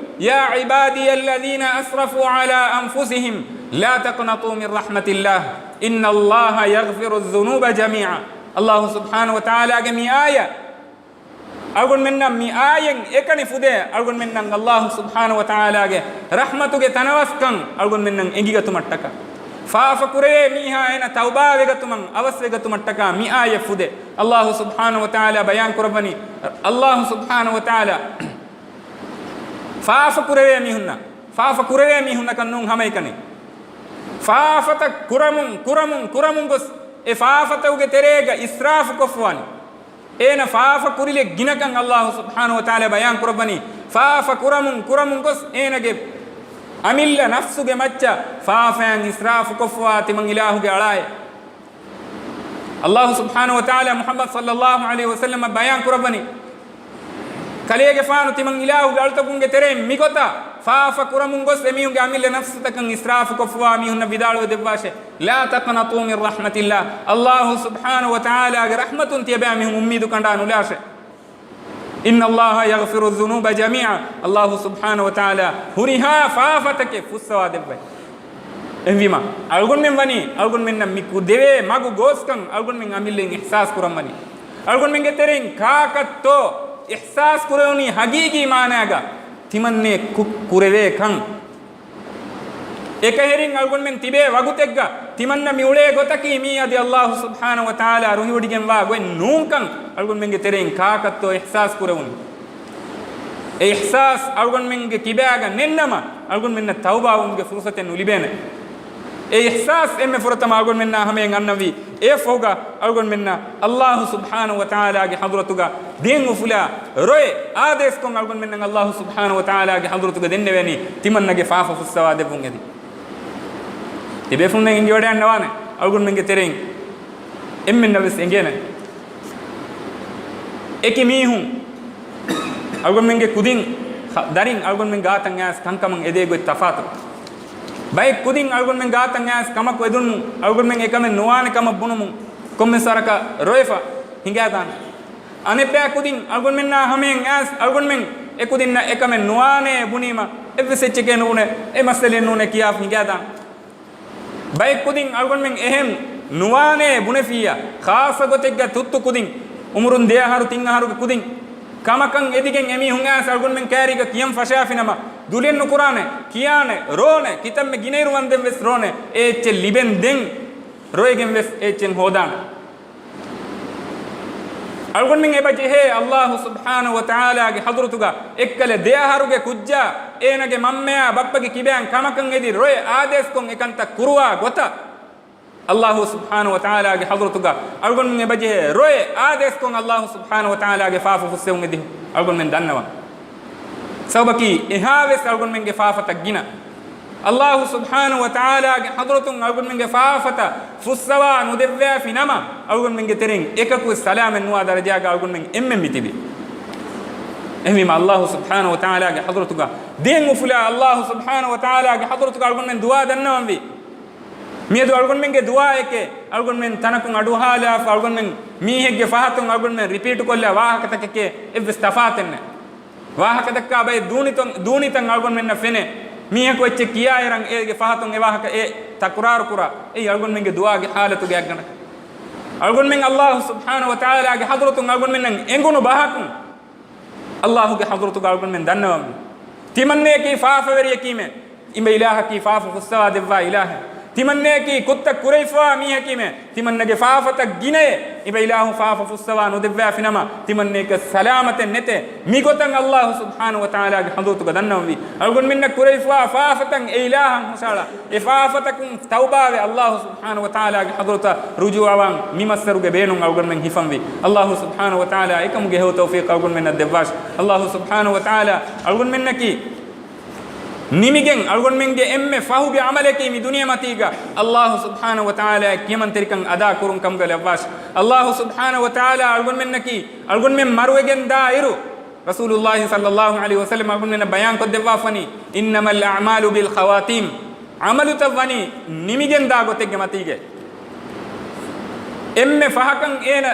يا عبادي الذين أسرفوا على أنفسهم لا تقنطوا من رحمة الله إن الله يغفر الذنوب جميعا. އައްލާހު ސުބްޙާނަހު ވަތަޢާލާގެ މި އާޔަތް އަޅުގަނޑުމެންނަށް މި އާޔަތް އެކަނި ފުދޭ، އަޅުގަނޑުމެންނަށް އައްލާހު ސުބްޙާނަހު ވަތަޢާލާގެ ރަޙްމަތުގެ ތަނަވަސްކަން އަޅުގަނޑުމެންނަށް އެނގިގަތުމަށްޓަކާ. ފާފަ ކުރެވޭ މީހާ އޭނަ ތައުބާވެގަތުމަށް އަވަސްވެގަތުމަށްޓަކާ މި އާޔަތް ފުދޭ. އައްލާހު ސުބްޙާނަހު ވަތަޢާލާ ބަޔާން ކުރައްވަނީ، އައްލާހު ސުބްޙާނަހު ވަތަޢާލާ ފާފަ ކުރެވޭ މީހުންނަށް، ފާފަ ކުރެވޭ މީހުންނަކަށް ނޫން ހަމައެކަނި. ފާފަތައް ކުރަމުން، ކުރަމުން، ކުރަމުން ގޮސް އެ ފާފަތައުގެ ތެރޭގަ އިސްރާފު ކޮށްފަވާނެ. އޭނަ ފާފަ ކުރިލެއް ގިނަކަން އައްލާހު ސުބްޙާނަހު ވަތަޢާލާ ބަޔާން ކުރައްވަނީ، ފާފަ ކުރަމުން، ކުރަމުން ގޮސް އޭނަގެ އަމިއްލަ ނަފްސުގެ މައްޗަށް ފާފައިން އިސްރާފު ކޮށްފަވާ ތިމަން އިލާހުގެ އަޅާއޭ. އައްލާހު ސުބްޙާނަހު ވަތަޢާލާ މުޙައްމަދު ޞައްލައްލާހު ޢަލައިހި ވަސައްލަމަށް ބަޔާން ކުރައްވަނީ، ކަލޭގެފާނު ތިމަން އިލާހުގެ އަޅުތަކުންގެ ތެރެއިން މިގޮތަށް ފާފަ ކުރަމުން ގޮސް އެމީހުންގެ އަމިއްލަ ނަފްސުތަކަށް އިސްރާފު ކޮށްފަވާ މީހުންނަށް ވިދާޅުވެ ދެއްވާށޭ، لا تقنطوا من رحمة الله، އައްލާހު ސުބްޙާނަހު ވަތަޢާލާގެ ރަޙްމަތުން ތިޔަބައިމީހުން އުއްމީދު ކަނޑާ ނުލާށޭ. إن الله يغفر الذنوب جميعا، އައްލާހު ސުބްޙާނަހު ވަތަޢާލާ ހުރިހާ ފާފަތަކެއް ފުއްސަވާ ދެއްވައި. އެހެންވީމަ، އަޅުގަނޑުމެން ވަނީ، އަޅުގަނޑުމެންނަށް މި ކު ދެވޭ މަގު ގޯސްކަން އަޅުގަނޑުމެން އަމިއްލައިން އިޙްސާސް ކުރަން ވަނީ. އަޅުގަނޑުމެންގެ ތެރެއިން ކާކަށްތޯ އިޙްސާސް ކުރެވުނީ ހަގީގީ މާނާގަ ތިމަންނޭ ކު-، ކުރެވޭ ކަން. އެކަހެރިން އަޅުގަނޑުމެން ތިބޭ ވަގުތެއްގަ ތިމަންނަ މި އުޅޭ ގޮތަކީ މީ އަދި އައްލާހު ސުބްޙާނަހު ވަތަޢާލާ ރުހިވޮޑިގެންވާ ގޮތް ނޫންކަން އަޅުގަނޑުމެންގެ ތެރެއިން ކާކަށްތޯ އިޙްސާސް ކުރެވުނީ. އެ އިޙްސާސް އަޅުގަނޑުމެންގެ ކިބާގަ ނެތްނަމަ، އަޅުގަނޑުމެންނަށް ތައުބާވުމުގެ ފުރުޞަތެއް ނުލިބޭނެ. އެ އިޙްސާސް އެންމެ ފުރަތަމަ އަޅުގަނޑުމެންނާ ހަމަޔަށް އަންނަންވީ. އެއަށްފަހުގަ އަޅުގަނޑުމެންނަށް އައްލާހު ސުބްޙާނަހު ވަތަޢާލާގެ ޙަޟްރަތުގަ ދެން އުފުލާ ރޮއެ އާދޭސްކޮށް އަޅުގަނޑުމެންނަށް އައްލާހު ސުބްޙާނަހު ވަތަޢާލާގެ ޙަޟްރަތުގަ ދެންނެވޭނީ ތިމަންނަގެ ފާފަ ފުއްސަވާ ދެއްވުން އެދި. ތިބޭފުޅުން އެނގިވަޑައިގަންނަވާނެ އަޅުގަނޑުމެންގެ ތެރެއިން އެންމެންނަށް ވެސް އެނގޭނެ. އެކި މީހުން އަޅުގަނޑުމެންގެ ކުދިން ހަ-، ދަރިން އަޅުގަނޑުމެން ގާތަށް އައިސް ކަންކަމަށް އެދޭ ގޮތް ތަފާތު. ބައެއް ކުދިން އަޅުގަނޑުމެން ގާތަށް އައިސް ކަމަކު އެދުން އަޅުގަނޑުމެން އެކަމެއް ނުވާނެ ކަމަށް ބުނުމުން ކޮންމެސް ވަރަކަށް ރޮއެފަ ހިނގާދާނެ. އަނެއްބައި ކުދިން އަޅުގަނޑުމެންނާ ހަމަޔަށް އައިސް އަޅުގަނޑުމެން އެ ކުދިންނަށް އެކަމެއް ނުވާނޭ ބުނީމަ އެއްވެސް އެއްޗެކޭ ނުބުނެ، އެ މައްސަލައެއް ނޫނޭ ކިޔާފަ ހިނގާދާނެ. ބައެއް ކުދިން އަޅުގަނޑުމެން އެހެން ނުވާނޭ ބުނެފިއްޔާ، ޚާއްޞަ ގޮތެއްގަ ތުއްތު ކުދިން، އުމުރުން ދެ އަހަރު ތިން އަހަރުގެ ކުދިން ކަމަކަށް އެދިގެން އެމީހުން އައިސް އަޅުގަނޑުމެން ކައިރީގަ ކިޔަން ފަށާފިނަމަ، ދުލެއް ނުކުރާނެ، ކިޔާނެ، ރޯނެ، ކިތަންމެ ގިނައިރު ވަންދެން ވެސް ރޯނެ، އެ އެއްޗެއް ލިބެން ދެން ރޮއެގެން ވެސް އެ އެއްޗެއް ހޯދާނެ. އަޅުގަނޑުމެން އެބަ ޖެހޭ އައްލާހު ސުބްޙާނަހު ވަތަޢާލާގެ ޙަޟްރަތުގަ އެއްކަލަ ދެ އަހަރުގެ ކުއްޖާ އޭނަގެ މަންމަޔާ ބައްޕަގެ ކިބައިން ކަމަކަށް އެދި ރޮއެ އާދޭސްކޮށް އެކަންތައް ކުރުވާ ގޮތަށް އައްލާހު ސުބްޙާނަހު ވަތަޢާލާގެ ޙަޟްރަތުގަ އަޅުގަނޑުމެން އެބަ ޖެހޭ ރޮއެ އާދޭސްކޮށް އައްލާހު ސުބްޙާނަހު ވަތަޢާލާގެ ފާފަ ފުއްސެވުން އެދި އަޅުގަނޑުމެން ދަންނަވަން. ސަބަބަކީ އެހާވެސް އަޅުގަނޑުމެންގެ ފާފަތައް ގިނަ. އައްލާހު ސުބްޙާނަހު ވަތަޢާލާގެ ޙަޟްރަތުން އަޅުގަނޑުމެންގެ ފާފަތައް ފުއްސަވާ ނުދެއްވާފި ނަމަ، އަޅުގަނޑުމެންގެ ތެރެއިން އެކަކުވެސް ސަލާމަތް ނުވާ ދަރަޖާގަ އަޅުގަނޑުމެން އެންމެން މިތިބީ. އެހެންވީމަ އައްލާހު ސުބްޙާނަހު ވަތަޢާލާގެ ޙަޟްރަތުގަ ދެން އުފުލާ އައްލާހު ސުބްޙާނަހު ވަތަޢާލާގެ ޙަޟްރަތުގަ އަޅުގަނޑުމެން ދުޢާ ދަންނަވަންވީ. މިއަދު އަޅުގަނޑުމެންގެ ދުޢާއެކޭ، އަޅުގަނޑުމެން ތަނަކުން އަޑުއަހާލާފަ، އަޅުގަނޑުމެން މީހެއްގެ ފަހަތުން އަޅުގަނޑުމެން ރިޕީޓުކޮށްލާ ވާހަކަތަކެކޭ، އެއްވެސް ތަފާތެއް ނެތް. ވާހަކަ ދައްކާ ބައެއް ދޫނިތަން، ދޫނިތަން އަޅުގަނޑުމެންނަށް ފެނޭ. މީހަކު އެއްޗެއް ކިޔާއިރަށް އޭގެ ފަހަތުން އެ ވާހަކަ އެ ތަކުރާރު ކުރާ. އެއީ އަޅުގަނޑުމެންގެ ދުޢާގެ ޙާލަތުގެ އަގަނޑަކަށް. އަޅުގަނޑުމެން އައްލާހު ސުބްޙާނަހު ވަތަޢާލާގެ ޙަޟްރަތުން އަޅުގަނޑުމެންނަށް އެނގުނު ބަހަކުން އައްލާހުގެ ޙަޟްރަތުގަ އަޅުގަނޑުމެން ދަންނަވަންވީ. ތިމަންނައަކީ ފާފަވެރިޔަކީމޭ. އިބަ އިލާހަކީ ފާފަ ފުއްސަވާ ދެއްވާ އިލާހެއް. ތިމަންނައަކީ ކުށްތައް ކުރެވިފަވާ މީހަކީމޭ. ތިމަންނަގެ ފާފަތައް ގިނައޭ. އިބަ އިލާހު ފާފަ ފުއްސަވާ ނުދެއްވާފިނަމަ، ތިމަންނައަކަށް ސަލާމަތެއް ނެތޭ. މިގޮތަށް އައްލާހު ސުބްޙާނަހު ވަތަޢާލާގެ ޙަޟްރަތުގަ ދަންނަވަންވީ. އަޅުގަނޑުމެންނަށް ކުރެވިފަވާ ފާފަތައް އެ އިލާހަށް ހުށަހަޅާ. އެ ފާފަތަކުން ތައުބާވެ އައްލާހު ސުބްޙާނަހު ވަތަޢާލާގެ ޙަޟްރަތަށް ރުޖޫޢަވާން މި މައްސަރުގެ ބޭނުން އަޅުގަނޑުމެން ހިފަންވީ. އައްލާހު ސުބްޙާނަހު ވަތަޢާލާ އެކަމުގެ ހެޔޮ ތައުފީޤް އަޅުގަނޑުމެންނަށް ދެއްވާށި. އައްލާހު ސުބްޙާނަހު ވަތަޢާލާ އަޅުގަނޑުމެންނަކީ ނިމިގެން އަޅުގަނޑުމެންގެ އެންމެ ފަހުގެ ޢަމަލަކީ މި ދުނިޔެމަތީގަ އައްލާހު ސުބްޙާނަހު ވަތަޢާލާ ކިޔަމަންތެރިކަން އަދާ ކުރުން ކަމުގަ ލައްވާށި. އައްލާހު ސުބްޙާނަހު ވަތަޢާލާ އަޅުގަނޑުމެންނަކީ އަޅުގަނޑުމެން މަރުވެގެން ދާ އިރު، ރަސޫލުﷲ ޞައްލަﷲ ޢަލައިހި ވަސައްލަމް އަޅުގަނޑުމެންނަށް ބަޔާންކޮށްދެއްވާފަނީ، إنما الأعمال بالخواتيم، ޢަމަލުތައް ވަނީ ނިމިގެންދާ ގޮތެއްގެ މަތީގައި. އެންމެ ފަހަކަށް އޭނަ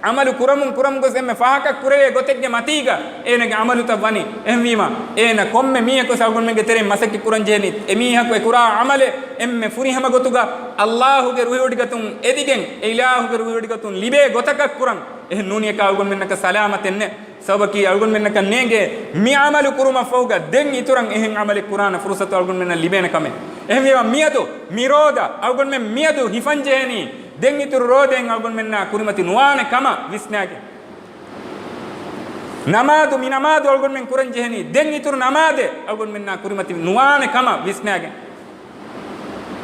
ޢަމަލު ކުރަމުން ކުރަމުން ގޮސް އެންމެ ފަހަކަށް ކުރެވޭ ގޮތެއްގެ މަތީގަ އޭނަގެ ޢަމަލުތައް ވަނީ. އެހެންވީމަ، އޭނަ ކޮންމެ މީހަކުވެސް އަޅުގަނޑުމެންގެ ތެރެއިން މަސައްކަތް ކުރަން ޖެހެނީ، އެމީހަކު އެ ކުރާ ޢަމަލެއް އެންމެ ފުރިހަމަ ގޮތުގަ އައްލާހުގެ ރުހިވޮޑިގަތުން އެދިގެން، އެ އިލާހުގެ ރުހިވޮޑިގަތުން ލިބޭ ގޮތަކަށް ކުރަން. އެހެން ނޫނިއްޔަކާ އަޅުގަނޑުމެންނަކަށް ސަލާމަތެއް ނެތް. ސަބަބަކީ އަޅުގަނޑުމެންނަކަށް ނޭނގޭ މި ޢަމަލު ކުރުމަށްފަހުގަ ދެން އިތުރަށް އެހެން ޢަމަލެއް ކުރާނެ ފުރުޞަތު އަޅުގަނޑުމެންނަށް ލިބޭނެ ކަމެއް. އެހެންވީމަ މިއަދު، މި ރޯދަ އަޅުގަނޑުމެން މިއަދު ހިފަން ޖެހެނީ، ދެން އިތުރު ރޯދައިން އަޅުގަނޑުމެންނާ ކުރިމަތި ނުވާނެ ކަމަށް ވިސްނާގެން. ނަމާދު، މި ނަމާދު އަޅުގަނޑުމެން ކުރަން ޖެހެނީ، ދެން އިތުރު ނަމާދެއް އަޅުގަނޑުމެންނާ ކުރިމަތި ނުވާނެ ކަމަށް ވިސްނާގެން.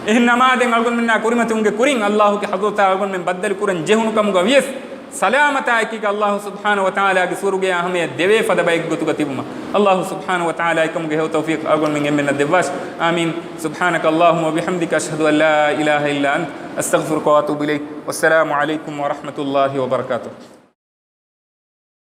އެހެން ނަމާދެއް އަޅުގަނޑުމެންނާ ކުރިމަތިވުމުގެ ކުރިން ﷲ ގެ ޙަޟްރަތާ އަޅުގަނޑުމެން ބައްދަލު ކުރަން ޖެހުނު ކަމުގަ ވިޔަސް، ސަލާމަތާ އެކީގަ ﷲ ސުބްޙާނަހޫ ވަތަޢާލާގެ ސުވަރުގެއާ ހަމަޔަށް ދެވޭ ފަދަ ބައެއްގެ ގޮތުގަ ތިބުމަށް ﷲ ސުބްޙާނަހޫ ވަތަޢާލާ އެކަމުގެ ހެޔޮ ތައުފީޤް އަޅުގަނޑުމެން އެންމެންނަށް ދެއްވާށި. އާމީން. سبحانك اللهم وبحمدك، أشهد أن لا إله إلا أنت، أستغفرك وأتوب إليك. والسلام عليكم ورحمة الله وبركاته.